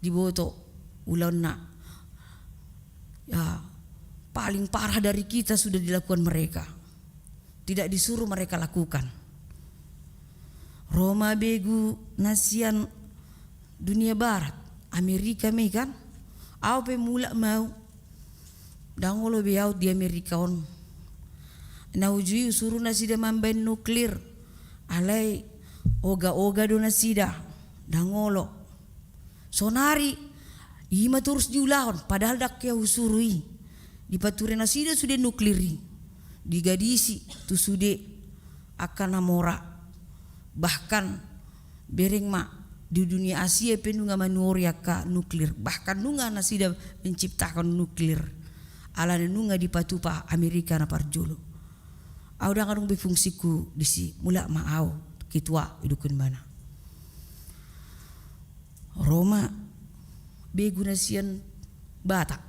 diboto ulaonna. Ya, paling parah dari kita sudah dilakukan mereka. Tidak disuruh mereka lakukan. Ro ma begu na sian dunia barat, Amerika ma i kan. Au pe mulak ma au. Ndang olo be au di Amerika on. Na uju i husuru nasida mambaen nuklir. Alai oga-oga do nasida. Ndang olo. Sonari, i ma torus diulahon, padahal ndang hea husuru i. Dipature nasida sude nuklir i. Digadisi tu sude angka na mora. Bahkan bereng ma di dunia Asia pe nunga manuhori angka nuklir. Bahkan nunga nasida menciptakan nuklir. Alana nunga dipatupa Amerika na parjolo. Au ndang adong be fungsingku disi, mulak ma au, ketua, didokkon ibana. Ro ma begu na sian Batak.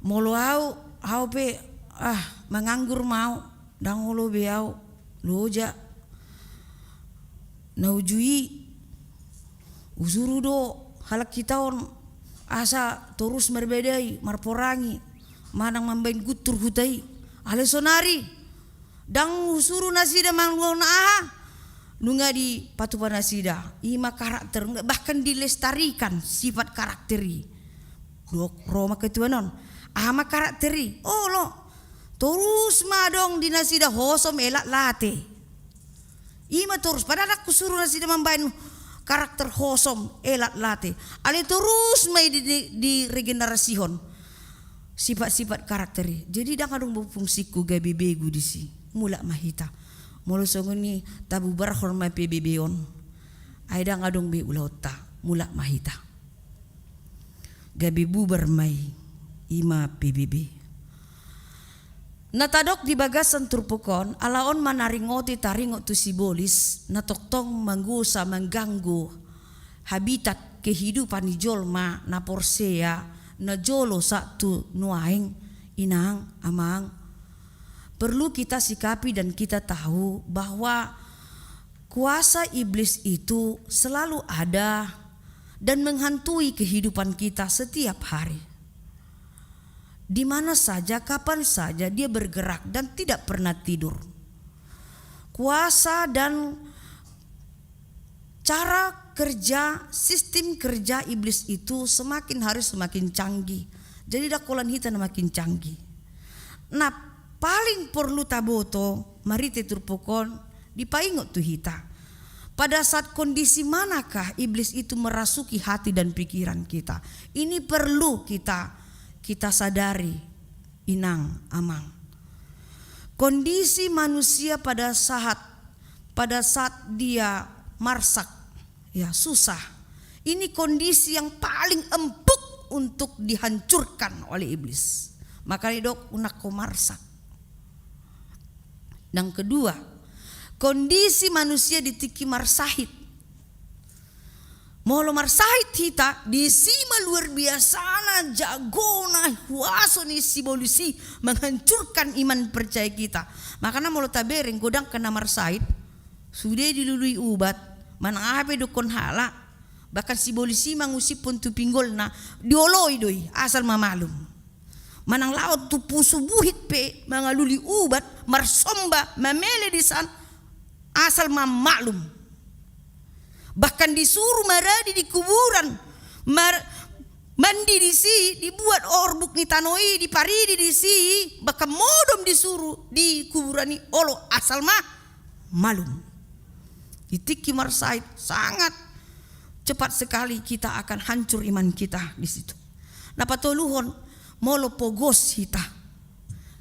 Molo au, au pe, ah, manganggur ma au, ndang olo be au loja. Na uju i, husuru do halak hita on asa torus marbadai, marporangi, manang mambaen guntur huta i. Alai sonari, ndang husuru nasida mangalualuhon aha, nunga dipatupa nasida. I ma karakter, bahkan dilestarikan sifat karakter i. Dok, ro ma ketua on. Aha ma karakter i? Olo. Torus ma adong di nasida hosom, elat, late. I ma torus, padahal ndang husuru nasida mambaen karakter hosom, elat, late. Alai torus ma i di, di, diregenerasihon sifat-sifat karakter i. Jadi ndang adong be fungsingku gabe begu disi. Mulak ma hita. Molo songon i tabubarhon ma P B B on. Ai ndang adong be ulaonta. Mulak ma hita. Gabe bubar ma i, i ma P B B. Na tadok di bagasan turpuk on, ala on ma na ringoti taringot tu sibolis, na tongtong manggosa, mangganggu habitat kehidupan ni jolma na porsea, na jolo sahat tu nuaeng, inang, amang. Perlu kita sikapi dan kita tahu bahwa kuasa iblis itu selalu ada dan menghantui kehidupan kita setiap hari. Di mana saja, kapan saja dia bergerak dan tidak pernah tidur. Kuasa dan cara kerja, sistem kerja iblis itu semakin hari semakin canggih. Jadi, dakolan hita na makin canggih. Na paling porlu taboto, marhite turpuk on, dipaingot tu hita. Pada saat kondisi manakah iblis itu merasuki hati dan pikiran kita? Ini perlu kita, kita sadari, inang, amang. Kondisi manusia pada saat, pada saat dia marsak, ya, susah. Ini kondisi yang paling empuk untuk dihancurkan oleh iblis. Makana didok, unang ho marsak. Yang kedua, kondisi manusia di tingki marsahit. Molo marsahit hita, disi ma luar biasana jagona huaso ni sibolis i menghancurkan iman percaya kita. Makana molo tabereng godang angka na marsahit, sude dilului ubat, manang aha pe didokkon halak, bahkan sibolis i mangusiphon tu pinggolna, dioloi do i, asal ma malum. Manang laho tu pusu buhit pe mangalului ubat, marsomba, mamele disan, asal ma malum. Bahkan disuru maradi di kuburan, mar-, mandi disi, dibuat orbuk ni tano i, diparidi disi, bahkan modom disuru di kuburan i, olo, asal ma malum. Di tingki marsahit, sangat cepat sekali kita akan hancur iman kita di situ. Na patoluhon, molo pogos hita.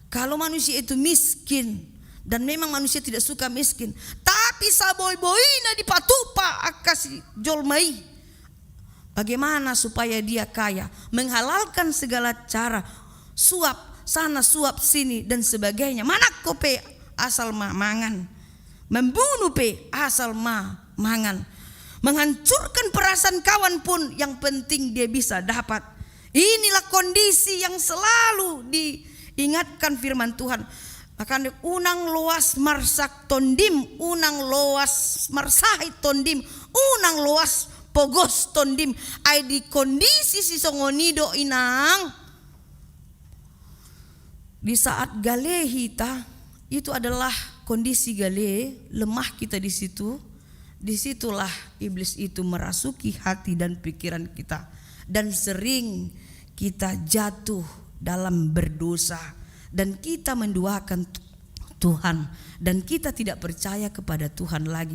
Kalau manusia itu miskin, dan memang manusia tidak suka miskin, tapi saboiboina dipatupa angka si jolma i, bagaimana supaya dia kaya? Menghalalkan segala cara, suap, sana suap sini dan sebagainya. Manangko pe asal ma mangan. Membunuh pe asal ma mangan. Menghancurkan perasaan kawan pun, yang penting dia bisa dapat. Inilah kondisi yang selalu diingatkan firman Tuhan. Makanya, unang loas marsak tondim, unang loas marsahit tondim, unang loas pogos tondim. Ai di kondisi sisongon i do, inang, di saat gale hita, itu adalah kondisi gale, lemah kita di situ. Disitulah iblis itu merasuki hati dan pikiran kita, dan sering kita jatuh dalam berdosa, dan kita menduakan Tu-, Tuhan, dan kita tidak percaya kepada Tuhan lagi.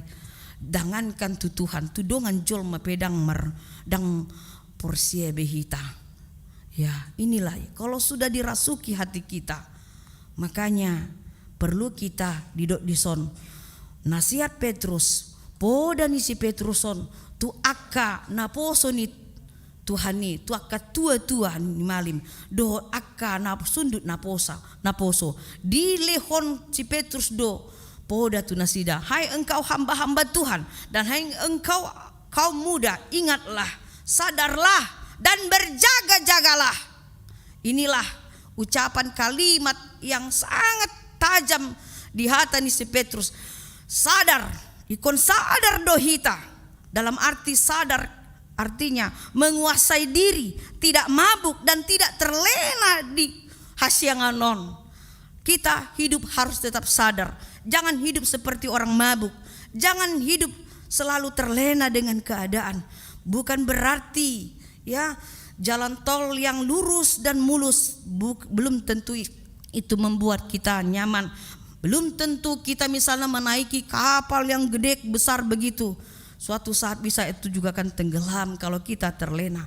Jangankan tu Tuhan, tu dongan jolma pe ndang mar-, ndang porsea be hita. Ya, inilah, kalau sudah dirasuki hati kita, makanya perlu kita didok dison. Nasihat Petrus, poda ni si Petrus on tu angka naposo ni Tuhan i, tu angka tua-tua ni malim, dohot angka na sundut naposa, naposo. Dilehon si Petrus do poda tu nasida, "Hai engkau hamba-hamba Tuhan, dan hai engkau kaum muda, ingatlah, sadarlah, dan berjaga-jagalah." Inilah ucapan kalimat yang sangat tajam di hata ni si Petrus. Sadar, ingkon sadar do hita. Dalam arti sadar, artinya menguasai diri, tidak mabuk dan tidak terlena di hasiangan on. Kita hidup harus tetap sadar. Jangan hidup seperti orang mabuk. Jangan hidup selalu terlena dengan keadaan. Bukan berarti, ya, jalan tol yang lurus dan mulus buk-, belum tentu i-, itu membuat kita nyaman. Belum tentu kita misalnya menaiki kapal yang gede besar begitu. Suatu saat bisa itu juga akan tenggelam kalau kita terlena.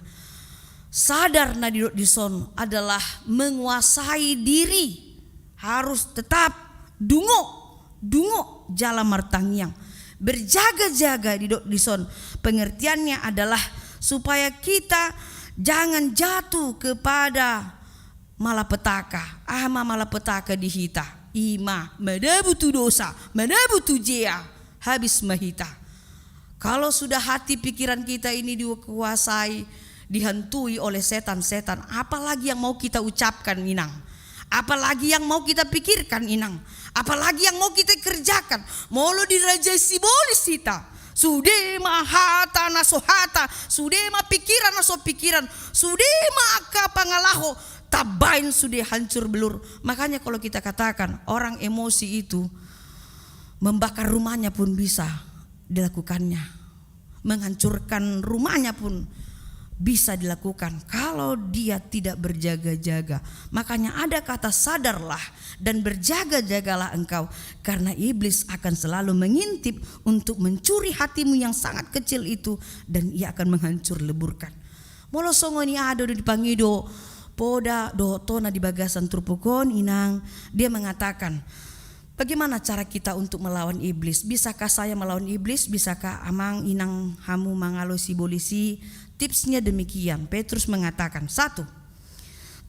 Sadar na didok dison adalah menguasai diri. Harus tetap dungo, dungo jala martangiang. Berjaga-jaga didok dison, pengertiannya adalah supaya kita jangan jatuh kepada malapetaka. Aha ma malapetaka di hita? I ma madabu tu dosa, madabu tu jea, habis ma hita. Kalau sudah hati pikiran kita ini dikuasai, dihantui oleh setan-setan, apalagi yang mau kita ucapkan, inang? Apalagi yang mau kita pikirkan, inang? Apalagi yang mau kita kerjakan? Molo dirajai sibolis hita, sude ma hata na so hata, sude ma pikiran na so pikiran, sude ma angka pangalaho, tabaen sude hancur belur. Makanya kalau kita katakan orang emosi itu membakar rumahnya pun bisa dilakukannya. Menghancurkan rumahnya pun bisa dilakukan kalau dia tidak berjaga-jaga. Makanya ada kata sadarlah dan berjaga-jagalah engkau, karena iblis akan selalu mengintip untuk mencuri hatimu yang sangat kecil itu, dan ia akan menghancur leburkan. Molo songon i, adong do dipangido poda dohot tona di bagasan turpuk on, inang, dia mengatakan, bagaimana cara kita untuk melawan iblis? Bisakah saya melawan iblis? Bisakah amang inang hamu mangalo sibolis i? Tipsnya demikian. Petrus mengatakan, satu,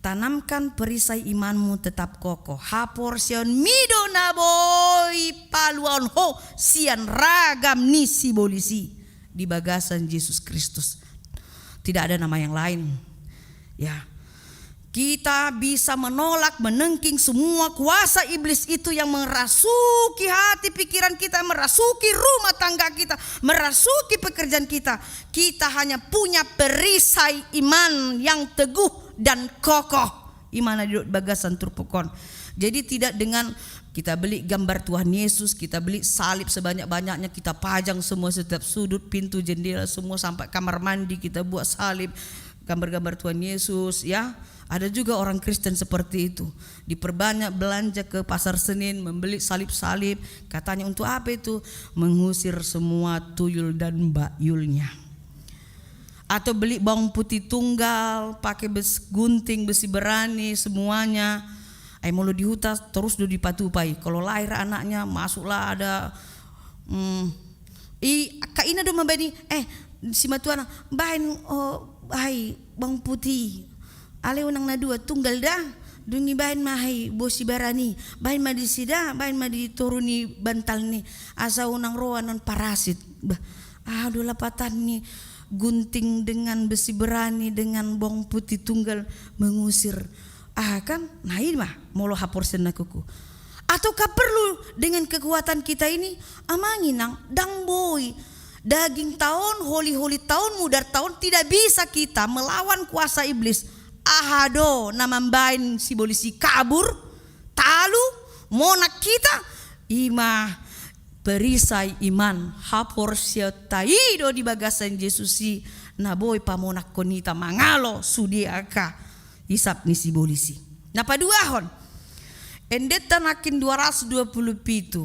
tanamkan perisai imanmu tetap kokoh. Haporseaonmi do na boi paluahon ho sian ragam ni sibolis i di bagasan Jesus Kristus. Tidak ada nama yang lain. Ya. Kita bisa menolak, menengking semua kuasa iblis itu yang merasuki hati pikiran kita, merasuki rumah tangga kita, merasuki pekerjaan kita. Kita hanya punya perisai iman yang teguh dan kokoh. I ma na di bagasan turpuk on. Jadi tidak dengan kita beli gambar Tuhan Yesus, kita beli salib sebanyak-banyaknya, kita pajang semua setiap sudut, pintu, jendela, semua sampai kamar mandi kita buat salib, gambar-gambar Tuhan Yesus, ya. Ada juga orang Kristen seperti itu. Diperbanyak belanja ke Pasar Senin, membeli salib-salib. Katanya untuk apa itu? Mengusir semua tuyul dan bayulnya. Atau beli bawang putih tunggal, pakai bes-, gunting, besi berani, semuanya. Ai molo di huta terus do dipatupa i. Kalau lahir anaknya, masuklah ada, mm, i, angka ina do mambaen i, eh, simatuana, baen, oh, ai, bawang putih. Alai unang na dua, tunggal da. Dung i baen ma i bosi barani, baen ma di sida, baen ma di toru ni bantal ni, asa unang ro annon parasit. Bah, aha do lapatan ni gunting dengan besi berani dengan bawang putih tunggal mengusir. Ah kan, na i ma molo haporseaon nangkin. Ataukah perlu dengan kekuatan kita ini? Amang inang, ndang boi. Daging ta on, holi-holi ta on, mudar ta on, tidak bisa kita melawan kuasa iblis. Aha do na mambaen sibolis i kabur, talu, monang hita? I ma perisai iman, haporseaonta i do di bagasan Jesus i, na boi pamonanghon hita mangalo sude angka isap ni sibolis i. Na paduahon, endenta nangkin dua ratus dua puluh pitu.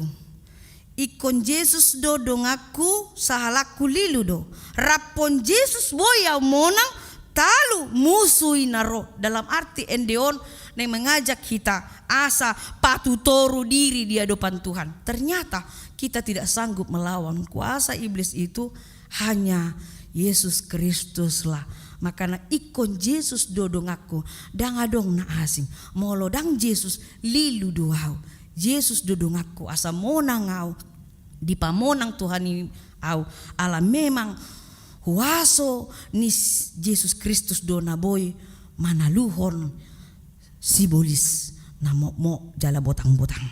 Ingkon Jesus do donganku, sahalakku lilu do. Raphon Jesus boi au monang, talu, musu i na ro. Dalam arti ende on naeng mengajak hita asa patutoru diri di adopan Tuhan. Ternyata kita tidak sanggup melawan kuasa iblis itu, hanya Jesus Kristuslah. Makana ingkon Jesus do donganku, ndang adong na asing. Molo ndang Jesus, lilu do au. Jesus do donganku, asa monang au, dipamonang Tuhan i au, ala memang huaso ni s-, Jesus Kristus do na boi manaluhon sibolis na mokmok jala botang-botang.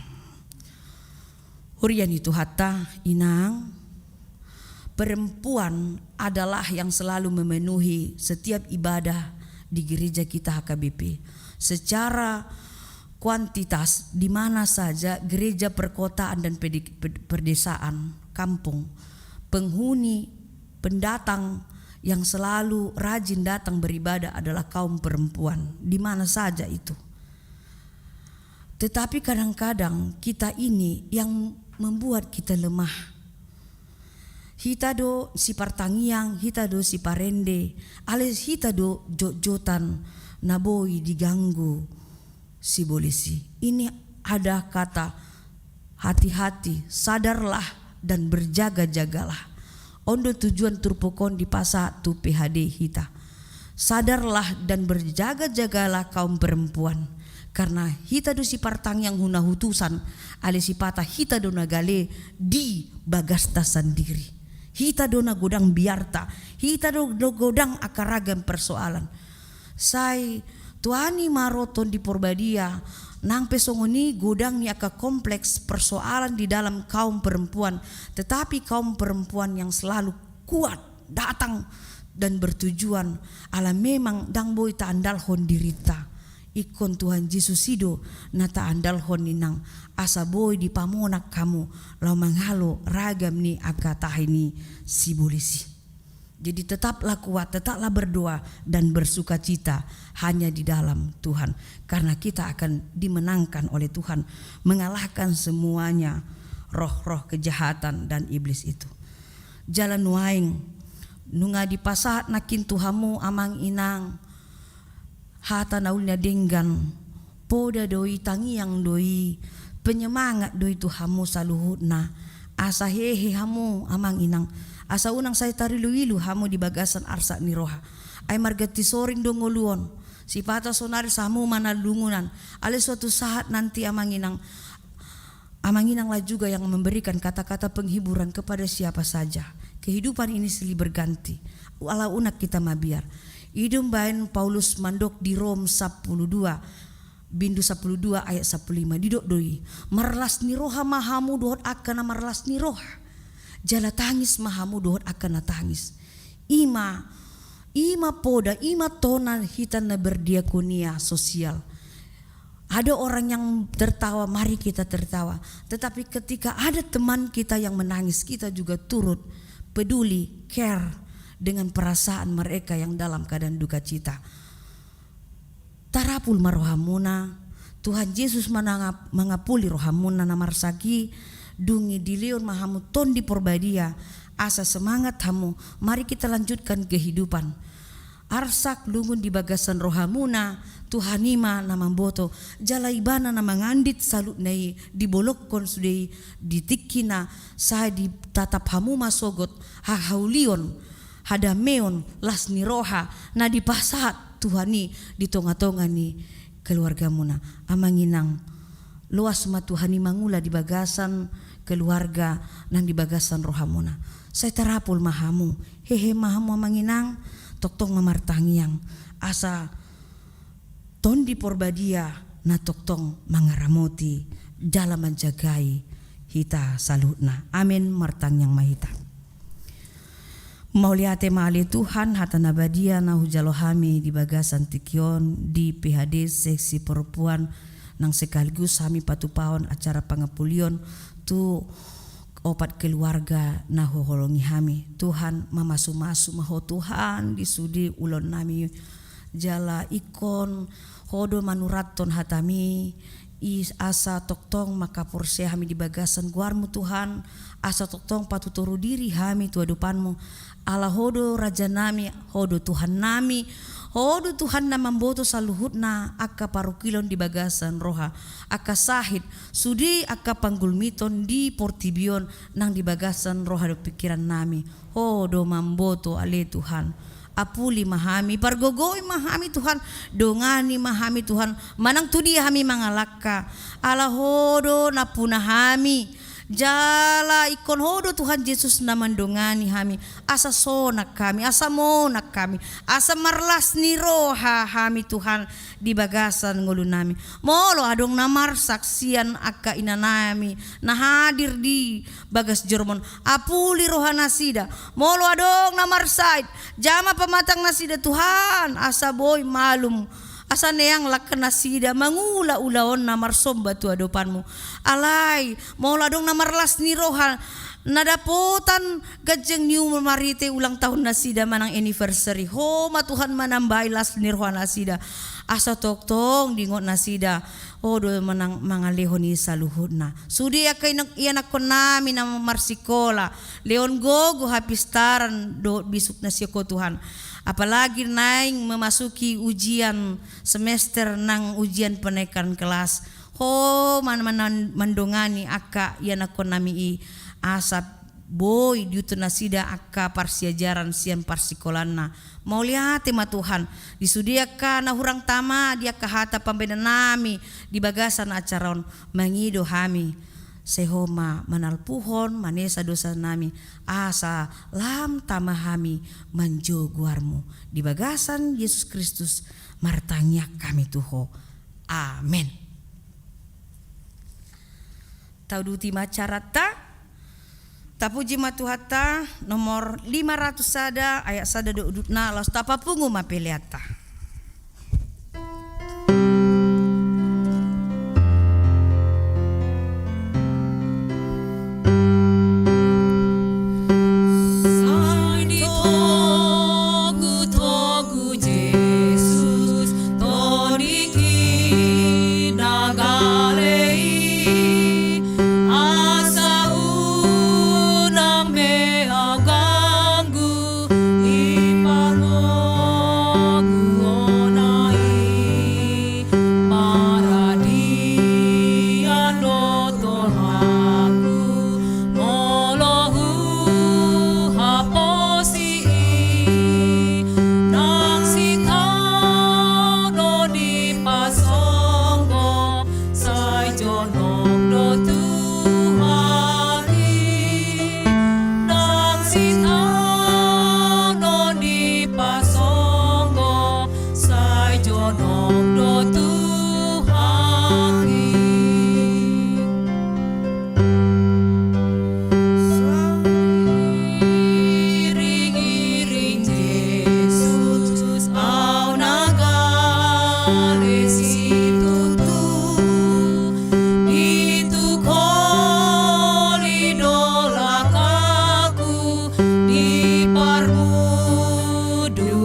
Huria ni Tuhanta, inang, perempuan adalah yang selalu memenuhi setiap ibadah di gereja kita H K B P. Secara kuantitas, di mana saja gereja perkotaan dan pedi-, ped-, perdesaan, kampung, penghuni, pendatang yang selalu rajin datang beribadah adalah kaum perempuan, di mana saja itu. Tetapi kadang-kadang kita ini yang membuat kita lemah. Hita do sipartangiang, hita do siparende, alai hita do jotjotan na boi diganggu sibolis i. Ini ada kata hati-hati, sadarlah dan berjaga-jagalah. On do tujuan turpuk on dipasahat tu P H D hita. Sadarlah dan berjaga-jagalah kaum perempuan. Karena hita do sipartangiang huna hutusan, alai sipata hita do na gale di bagasta sandiri. Hita do na godang biarta, hita do, do godang angka ragam persoalan. Sai tuani ma ro Tondi Porbadia, nang pe songon i godang ni angka kompleks persoalan di dalam kaum perempuan, tetapi kaum perempuan yang selalu kuat datang dan bertujuan, ala memang ndang boi taandalhon dirinta. Ingkon Tuhan Jesus i do na taandalhon, inang, asa boi dipamonang hamu laho mangalo ragam ni angka tahi ni sibolis i. Jadi tetaplah kuat, tetaplah berdoa dan bersukacita hanya di dalam Tuhan. Karena kita akan dimenangkan oleh Tuhan, mengalahkan semuanya roh-roh kejahatan dan iblis itu. Jala nuaeng, nunga dipasahat nangkin tu hamu amang inang, hata na uli na denggan, poda do i, tangiang do i, penyemangat do i tu hamu saluhutna. Asa hehe hamu amang inang, asa unang sai tarilu-ilu hamu di bagasan arsak ni roha. Ai marganti soring do ngolu on, sipata sonari sai hamu ma na lungunan. Alai suatu saat nanti amang inang, amang inanglah juga yang memberikan kata-kata penghiburan kepada siapa saja. Kehidupan ini silih berganti. Ala unang hita mabiar. I do umbaen Paulus mandok di Rom sampulu dua, bindu sampulu dua ayat sampulu lima, didok do i: Marlas ni roha ma hamu dohot angka na marlas ni roha. Jala tangis ma hamu dohot angka na tangis. I ma, i ma poda, i ma tona hita na berdiakonia sosial. Ada orang yang tertawa, mari kita tertawa. Tetapi ketika ada teman kita yang menangis, kita juga turut peduli, care dengan perasaan mereka yang dalam keadaan duka cita. Tarapul ma rohamuna, Tuhan Jesus ma na mangapuli rohamuna na marsak i, dung i dilehon ma hamu Tondi Porbadia, asa semangat hamu, mari kita lanjutkan kehidupan. Arsak lungun di bagasan rohamuna, Tuhan i ma na mamboto, jala Ibana na mangandit saluhutna i, dibolongkon sude i di tingkina, sai ditatap hamu ma sogot hahaulion, hadameon, las ni roha na dipasahat Tuhan i di tonga-tonga ni keluargamuna. Amang inang, loas ma Tuhan i mangula di bagasan keluarga nang di bagasan rohamuna. Sai tarapul ma hamu, hehe ma hamu amang inang, tongtong ma martangiang. Asa Tondi Porbadia na tongtong mangaramoti jala manjagai hita saluhutna. Amen. Martangiang ma hita. Mauliate ma ale Tuhan, hata na badia na hujalo hami di bagasan tingki on di P H D seksi perempuan, nang sekaligus hami patupahon acara pangampulion tu opat keluarga na huholongi hami. Tuhan, mamasu-masu ma Ho Tuhan di sude ulaon nami. Jala ingkon Ho do manurathon hatami, i asa tongtong mangkaporseai hami di bagasan goarmu Tuhan, asa tongtong patutoru diri hami tu adopanmu. Ala Ho do Raja nami, Ho do Tuhan nami, Ho do Tuhan na mamboto saluhutna angka parungkilon di bagasan roha, angka sahit, sude angka panggulmiton di portibi on nang di bagasan roha dohot pingkiran nami. Ho do mamboto ale Tuhan. Apuli ma hami, pargogoi ma hami Tuhan, dongani ma hami Tuhan, manang tu dia hami mangalangka. Ala Ho do nampuna hami, jala ingkon Ho do Tuhan Jesus na mandongani hami, asa sonang hami, asa monang hami, asa marlas ni roha hami Tuhan di bagasan ngolu nami. Molo adong na marsak sian angka ina nami na hadir di bagas joro on, apuli roha nasida. Molo adong na marsahit, jama pamatang nasida Tuhan, asa boi malum, asa neang langka nasida mangula ulaonna marsomba tu adopanmu. Alai molo adong na marlas ni roha na dapotan ganjang ni umur marhite ulang tahun nasida manang anniversary, Ho ma Tuhan manambai las ni roha nasida, asa tongtong diingot nasida Ho do manang mangalehon i saluhutna. Sude angka ianakkon nami na marsikola, lehon gogo hapistaran dohot bisuk na sian Ho Tuhan. Apalagi naeng memasuki ujian semester nang ujian penaikan kelas, Ho ma mandongani angka ianakkon nami i, asa boi diutus nasida angka parsiajaran sian parsikolaanna. Mauliate ma Tuhan, di sude angka na hurang tama di angka hata pambahenan nami di bagasan acara on, mangido hami, sai Ho ma manalpuhon manesa dosa nami, asa lam tama hami manjou goarmu. Di bagasan Jesus Kristus martangiang hami tu Ho. Amen. Tauduti ma acaranta. Tapuji ma Tuhanta, nomor lima ratus sada, ayat sada do udutna, laos tapapungu ma peleanta. Sai ditogutogu Jesus, Tondi i na gale i, asa unang be ahu ganggu i pargogoonna i, maradian do torangku molo huhaposi i, nang sintau do dipasonggo, sai jonok do Tuhan i, nang sintau do dipasonggo, sai jonok do Tuhan i. Iring-iring Jesus, ahu na gale situtu, ditukoli do langkangku, diparmudu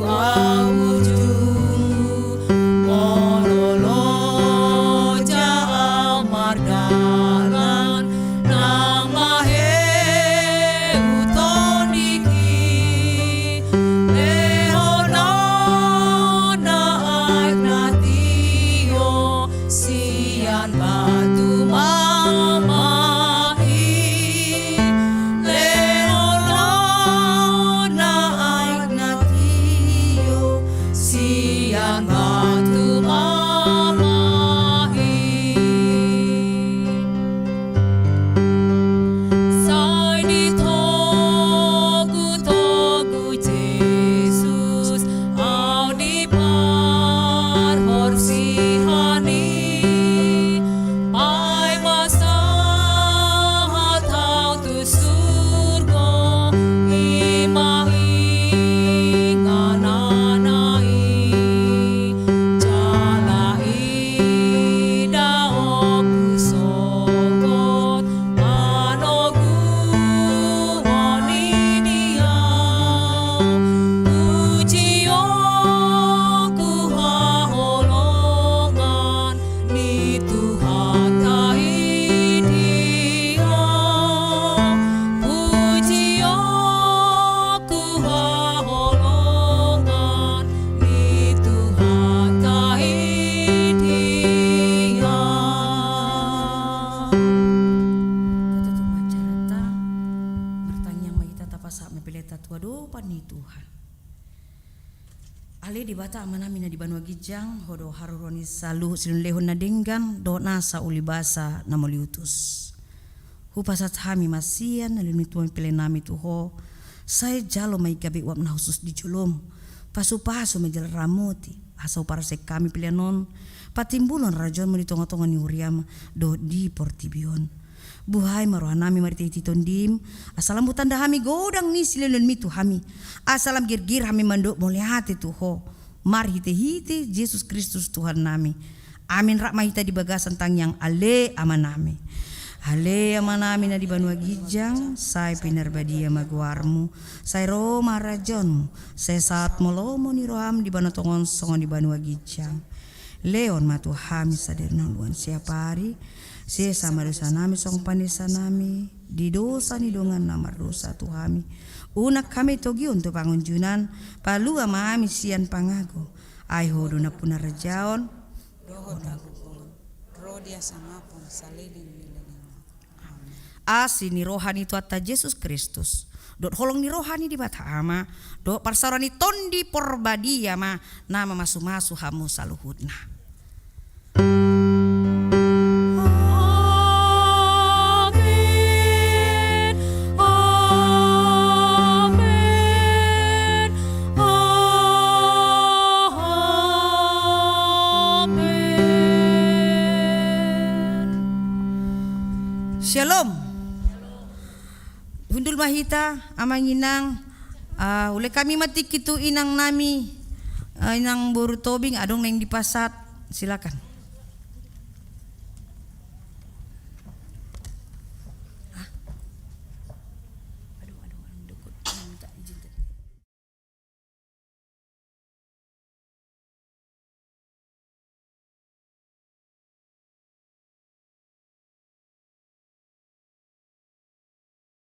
ahu ujungmu. Molo loja ahu mardalan, nang maheu Tondi i, lehon ahu na aek na tio, Debata Amanami na di banua ginjang, Ho do haroroan ni saluhut silehonlehon na denggan dohot nasa ulibasa na mauliutus. Hupasahat hami ma sian na lehonMi Tuhan pelean nami tu Ho. Sai jalo ma i gabe uap na hushus di joloM. Pasupasu ma i jala ramoti, asa huparsae hami pelean on patimbulhon harajaonMu di tongatonga ni huriaM dohot di portibi on. Buhai ma rohanami marhitehite TondiM, asa lam hutanda hami godang ni silehonlehonMi tu hami, asa lam girgir hami mandok mauliate tu Ho, marhitehite Jesus Kristus Tuhannami. Amin. Rap ma hita di bagasan tangiang Ale Amanami. Ale Amanami na di banua ginjang, sai pinarbadia ma goarMu, sai ro ma harajaonMu, sai saut ma lomo ni rohaM di banua tonga on songon di banua ginjang. Lehon ma tu hami sadari on hangoluan siap ari, sesa ma dosanami songon panesanami di dosa ni dongan na mardosa tu hami. Unang hami togihon tu pangunjunan, palua ma hami sian pangago. Ai Ho do nampuna harajaon, dohot hagogoon, ro di hasangapon saleleng ni leleng. Amen. Asi ni roha ni Tuhanta Jesus Kristus, dohot holong ni roha ni Debata Ama, dohot parsaoran ni Tondi Porbadia ma na mamasumasu hamu saluhutna. Amen. Amen. Amen. Shalom. Hundul ma hita, amang inang. Ah, ulaon hami ma tingki tu inang nami, ah, inang boru Tobing, adong naeng dipasahat, silakan.